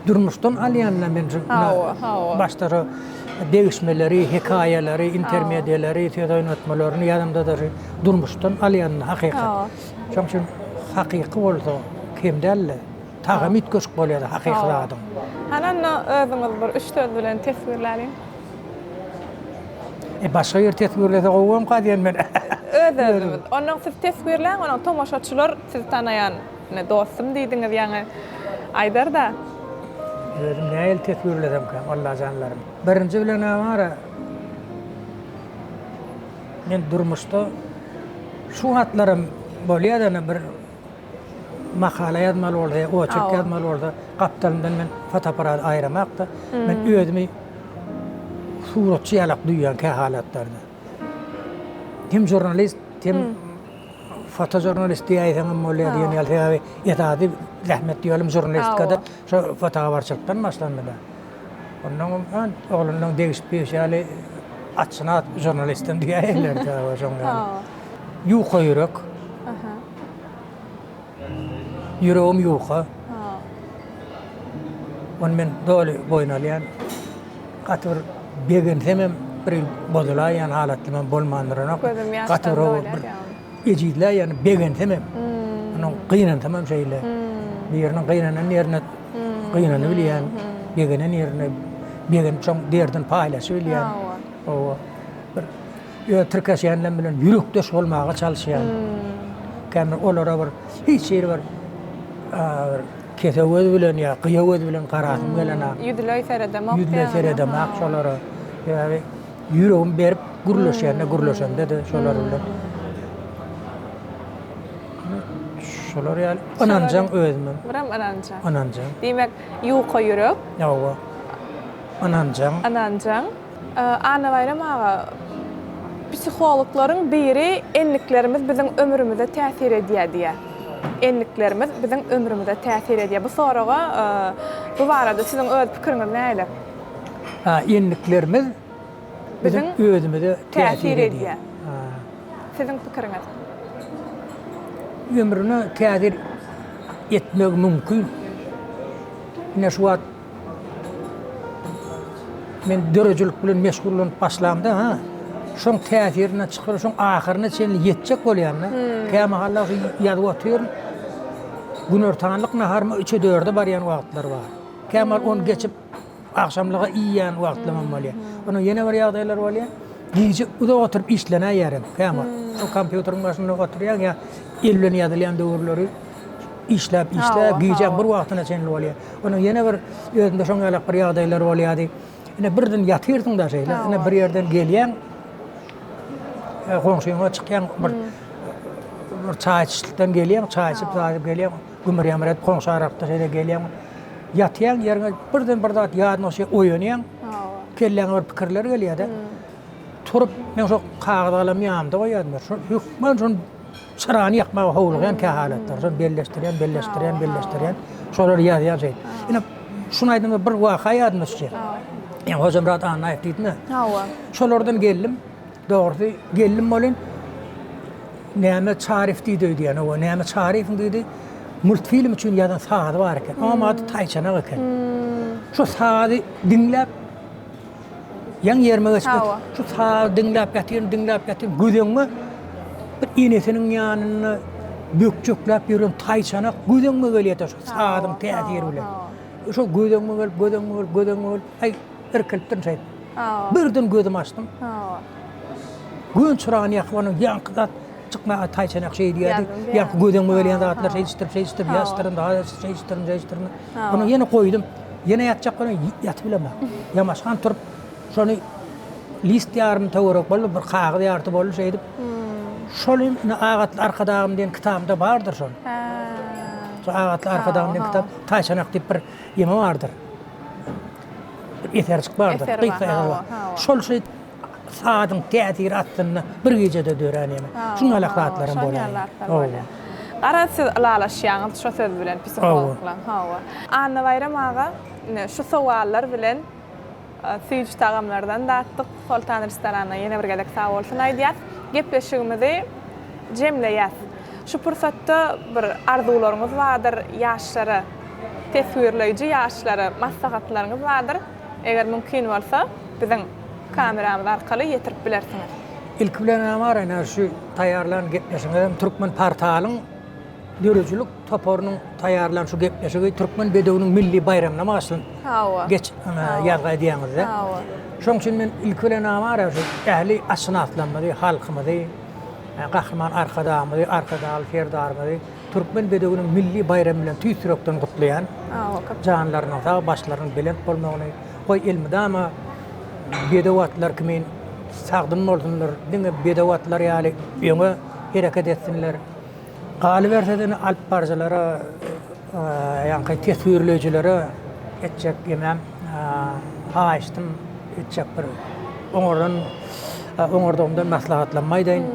Durmuşdan alýan-da men şu Hawa, hawa. başda şu degişmeleri, hekaýalary, intermediýalary, söz oýnatmalaryny ýazamda-da şu durmuşdan alýan hakykat. Hawa. Şonuň üçin hakyky bolsa kem däl-de, tagamy üýtgeşik bolýar-da hakyky zadyň. Hany onda özüňizi bir üç söz bilen teswirläliň. E başga ýeri teswirlese gowy bolmka diýen men. Öz-özümiz. Onnoň siz teswirläň, onuň tomaşaçylar sizi tanaýan Ine dostum diýdiňiz ýaňy. Aýdar-da. Özüm nähili teswirlesemkäm, Allajanlarym. Birinji bilen-ä bar-a, men durmuşda şu wagtlaram bolýar ene bir makala ýazmaly bolsa ýa oçerk ýazmaly bolsa, gapdalymdan men fotoapparady aýramak-da, men özümi suratçy ýalak duýýan kähalatlarda. Hem žurnalist, hem fotožurnalist diýäýseňem bolýar diýen ýaly, sebäbi esasy zähmet ýolum žurnalistikada şo fotohabarçylykdan başlandy-da. Onnoňam ön oglanlaň degişip diýşi ýaly atşynas žurnalistem diýäýerler şoň ýaly. Ýuka ýürek. Ýüregim ýuka. Ony men doly boýun alýan. Gaty bir begensemem bir bozulaýýan halatlarym bolmandyranok. Gözüm ýaşdan Gaty bir dolýar bir ýaly. ejizläýýän, begensemem. Onuň gynansamam şeýle. Biriniň gynanan ýerine gynanybilýän, begenen ýerine begenip şoň derdini paýlaşybilýän. Hawa. Bir Öz tirkeşýänlem bilen ýürekdeş bolmaga çalyşýan. Käbir olara bir hiç hili bir bir kese göz bilen ýa gyýa göz bilen garasym gelenok. Ýüzleý seredemok Ýüzleý seredemok şolara. Sebäbi ýüregimi berip gürleşýände gürleşemde-de şolar bilen. Şolar ýaly ynanjaň özümem. Birem ynanjaň. Ynanjaň. Diýmek, ýuka ýürek. Hawa. Ynanjaň. Ynanjaň. Annabaýram aga, psihologlaryň biri endiklerimiz biziň ömrümize täsir edýär diýýär. Endiklerimiz biziň ömrümize täsir edýär. Bu soraga bu barada siziň öz pikiriňiz nähili? Ha, endiklerimiz biziň özümize täsir edýär. Siziň pikiriňiz? Ömrüne täsir etmegi mümkin. Ine şu wagt Men döredijilik bilen meşgullanyp başlamda, ha, şoň täsirinden çykyp, şoň ahyryna çenli ýetjek bolýan-da. Hmm. Kämahallar şu ýazyp otyryn. Günortanlyk naharyma üçe-dörde barýan wagtlar bar. Kämahal ony geçip agşamlyga iýýän wagtlarym bolýar. Hmm. Onuň ýene bir ýagdaýlar bolýar. Gije uzak oturyp işlenäýýärem kämahal. Hmm. Şo kompýuteriň başynda oturýaň ýa el bilen ýazylýan döwürleri işläp işläp gijäň bir wagtyna çenli bolýar. Onuň ýene bir özümde şoň ýalak bir ýagdaýlar bolýardy. Ine birden ýatyrsyň-da şeýle. Ine bir ýerden gelýäň. E, goňşyňa çykýaň bir bir çaý içişlikden gelýäň, çaý içip zadyp gelýäň. Gümür-ýamyr edip goňşy aralykda şeýle gelýäň. Ýatýaň ýeriňe birden bir zat ýadyňa düşýär, oýanýaň. Kelläňe bir pikirler gelýär-de. Turup, men şo kagyz galam ýanymda goýýardym. Şo hökman şony Çyrany ýakmaga howlugýan kähalatlar. Şony belleşdirýän, belleşdirýän, belleşdirýän. Şolary ýazýan şeýdip. Ine, şuny aýdanda bir waka ýadyma düşýär. Ýa Hojamyrat Annaýew diýdim-ä. Hawa. Şolardan geldim. Dogrusy, geldim welin, Näme Çaryýew diýdi öýdýän. Hawa, Näme Çaryýewiň diýdi, multfilm üçin ýazan sazy bar eken. Oňam ady Taýçanak eken. Şo sazy diňläp, Ýaňy ýerime geçip Hawa. Şu sazy diňläp ýatyryn, diňläp ýatyryn. Göz öňüme bir enesiniň ýanynda bökjekläp ýören taýçanak göz öňüme gelýär-de şu sazyň täsiri bilen. Şo göz öňüme gelip, göz öňüme gelip, göz öňüme gelip, aý, irkilipdirin şeýdip. Hawa. Birden gözümi açdym. Hawa. Gün çyragyny ýakyp, onuň ýaňky zat çykmaga taýçanak şeý diýýärdi. Ýaňky göz öňüme gelýän zatlar şeýdişdirip, şeýdişdirip ýazyşdyryn, daha şeýdişdirin, şeýdişdirin. Ony ýene goýdum. Ýene ýatjak bolan ýatyp bilemok. Ýamaşgan turup, şony list ýarym töwerek boldy, bir kagyz ýarty boldy şeýdip. Şol indi Agatly Arkadagym diýen kitabymda bardyr şol. Şu Agatly Arkadagym diýen kitap Taýçanak diýip bir ýeme bardyr. Bir eserjik bardyr. Gysga eser bar. Şol şeýdip Sazyň täsiri astynda bir gijede dörän ýene. Şuň ýalak zatlaram bolýar. Hawa. Garaz siz ylalaşýaňyz şo söz bilen psihologlaň. Hawa. Annabaýram aga ine şu sowallar bilen süýji tagamlardan datdyk. Soltan restoranyna ýene bir gezek sag bolsun aýdýas. Gepleşigimizi jemleýäs. Şu pursatda bir arzuwlaryňyz bardyr ýaşlara, teswirleýji ýaşlara maslahatlaryňyz bardyr. Eger mümkin bolsa biziň kameramyz arkaly ýetirip bilersiňiz. Ilki bilen bar ene şu taýýarlan gepleşigiňizem Türkmen portalyň döredijilik toparynyň taýýarlan şu gepleşigi Türkmen bedewiniň milli baýramyna bagyşlanyp Hawa. geç ýazgy edýäňizde. Hawa. Şoň üçin men ilki bilen bar şu ähli atşynaslarymyzy, halkymyzy, Gahryman Arkadagymyzy, Arkadagly Serdarymyzy Türkmen bedewiniň milli baýramy bilen tüýs ýürekden gutlaýan. Janlarynyň sag, başlarynyň belent bolmagyny, goý elmydama bedew atlar kimin sagdyn bolsunlar, diňe bedew atlar ýaly öňe hereket etsinler. Galyberse-de indi alyp baryjylara, ýaňky teswirleýjilere etjek ýemem haýyştym etjek bir oňardan oňardygymdan maslahatlanma aýdaýyn.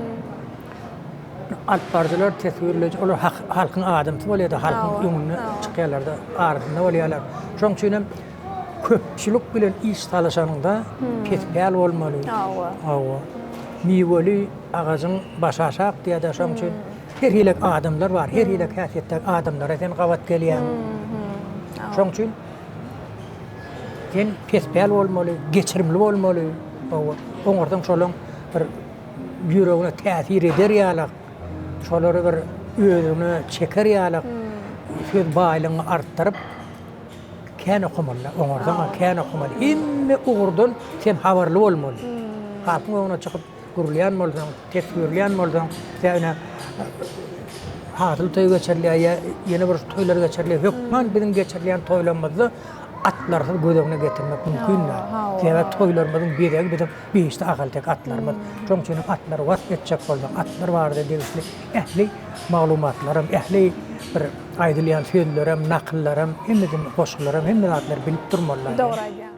Alypbaryjylar, teswirleýji, olar halkyň adamsy bolýar-da, halkyň öňünde çykýarlar-da, arasynda bolýarlar. Şonuň üçin hem köpçülik bilen iş salyşanyňda pespäl bolmaly. Hawa. Hawa. Miweli agajyň başy aşak diýýär-de, şonuň üçin her hili adamlar bar, her hili häsiýetdäki adamlara sen gabat gelýäň. Şonuň üçin sen pespäl bolmaly, geçirimli bolmaly. Hawa. Oňarsaň şolaň bir ýüregine täsir eder ýalak, şolary bir özüne çeker ýalak söz baýlygyňy artdyryp, kän okamaly, oňarsaň-a kän okamaly. Hemme ugurdan sen habarly bolmaly. Halkyň öňüne çykyp gürleýän bolsaň, teswirleýän bolsaň, ýa ine hasyl toýy geçirilýär ýa ýene bir toýlar geçirilýär. Hökman biziň geçirilýän toýlarymyzda atlarsyz göz öňüne getirmek mümkin däl. Sebäbi toýlarymyzyň bezegi biziň Behişdi ahalteke atlarymyz. Şonuň üçin hem atlary wasp etjek bolsak, atlar barada degişli ähli maglumatlaram, ähli bir aýdylýan sözlerem, nakyllaram, hemmesini, goşgularam, hemme zatlary bilip durmalylar. Dogry aýdýaň.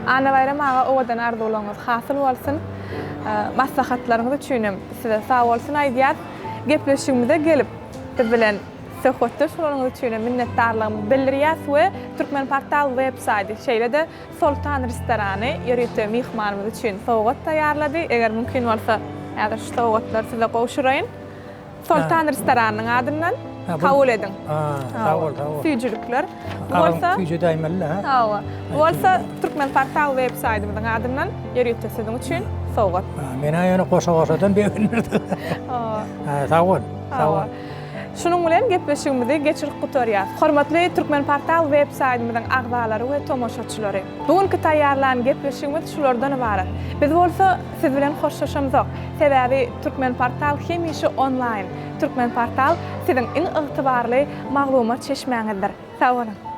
Annabaýram aga owadan arzuwlaryňyz hasyl bolsun. Maslahatlaryňyz üçinem size sag bolsun aýdýas. Gepleşigimize gelip biz bilen söhbetdeş bolanyňyz üçinem minnetdarlygymyzy bildirýäs we Türkmenportal web saýdy şeýle-de Soltan restorany ýörite myhmanymyz üçin sowgat taýýarlady. Eger mümkin bolsa häzir şu sowgatlary size gowşuraýyn. Soltan restoranynyň adyndan kabul ediň. Sag bol, sag bol. Süýjülikler. Bu bolsa süýjedäýmeli-dä. Hawa. Bu bolsa Türkmenportal web saýdymyzyň adyndan ýörite siziň üçin sowgat. Men-ä ýöne goşa-goşadan begendirdim. Hawa. Sag bol. Sag bol. Şunuň bilen gepleşigimizi geçirip gutarýas. Hormatly Türkmenportal web saýdymyzyň agzalary we tomaşaçylary! Bu günki taýýarlan gepleşigimiz şulardan ybarat. Biz bolsa siz bilen hoşlaşamzok. Sebäbi Türkmenportal hemişe onlaýn. Türkmenportal siziň iň ygtybarly maglumat çeşmäňizdir. Sag boluň!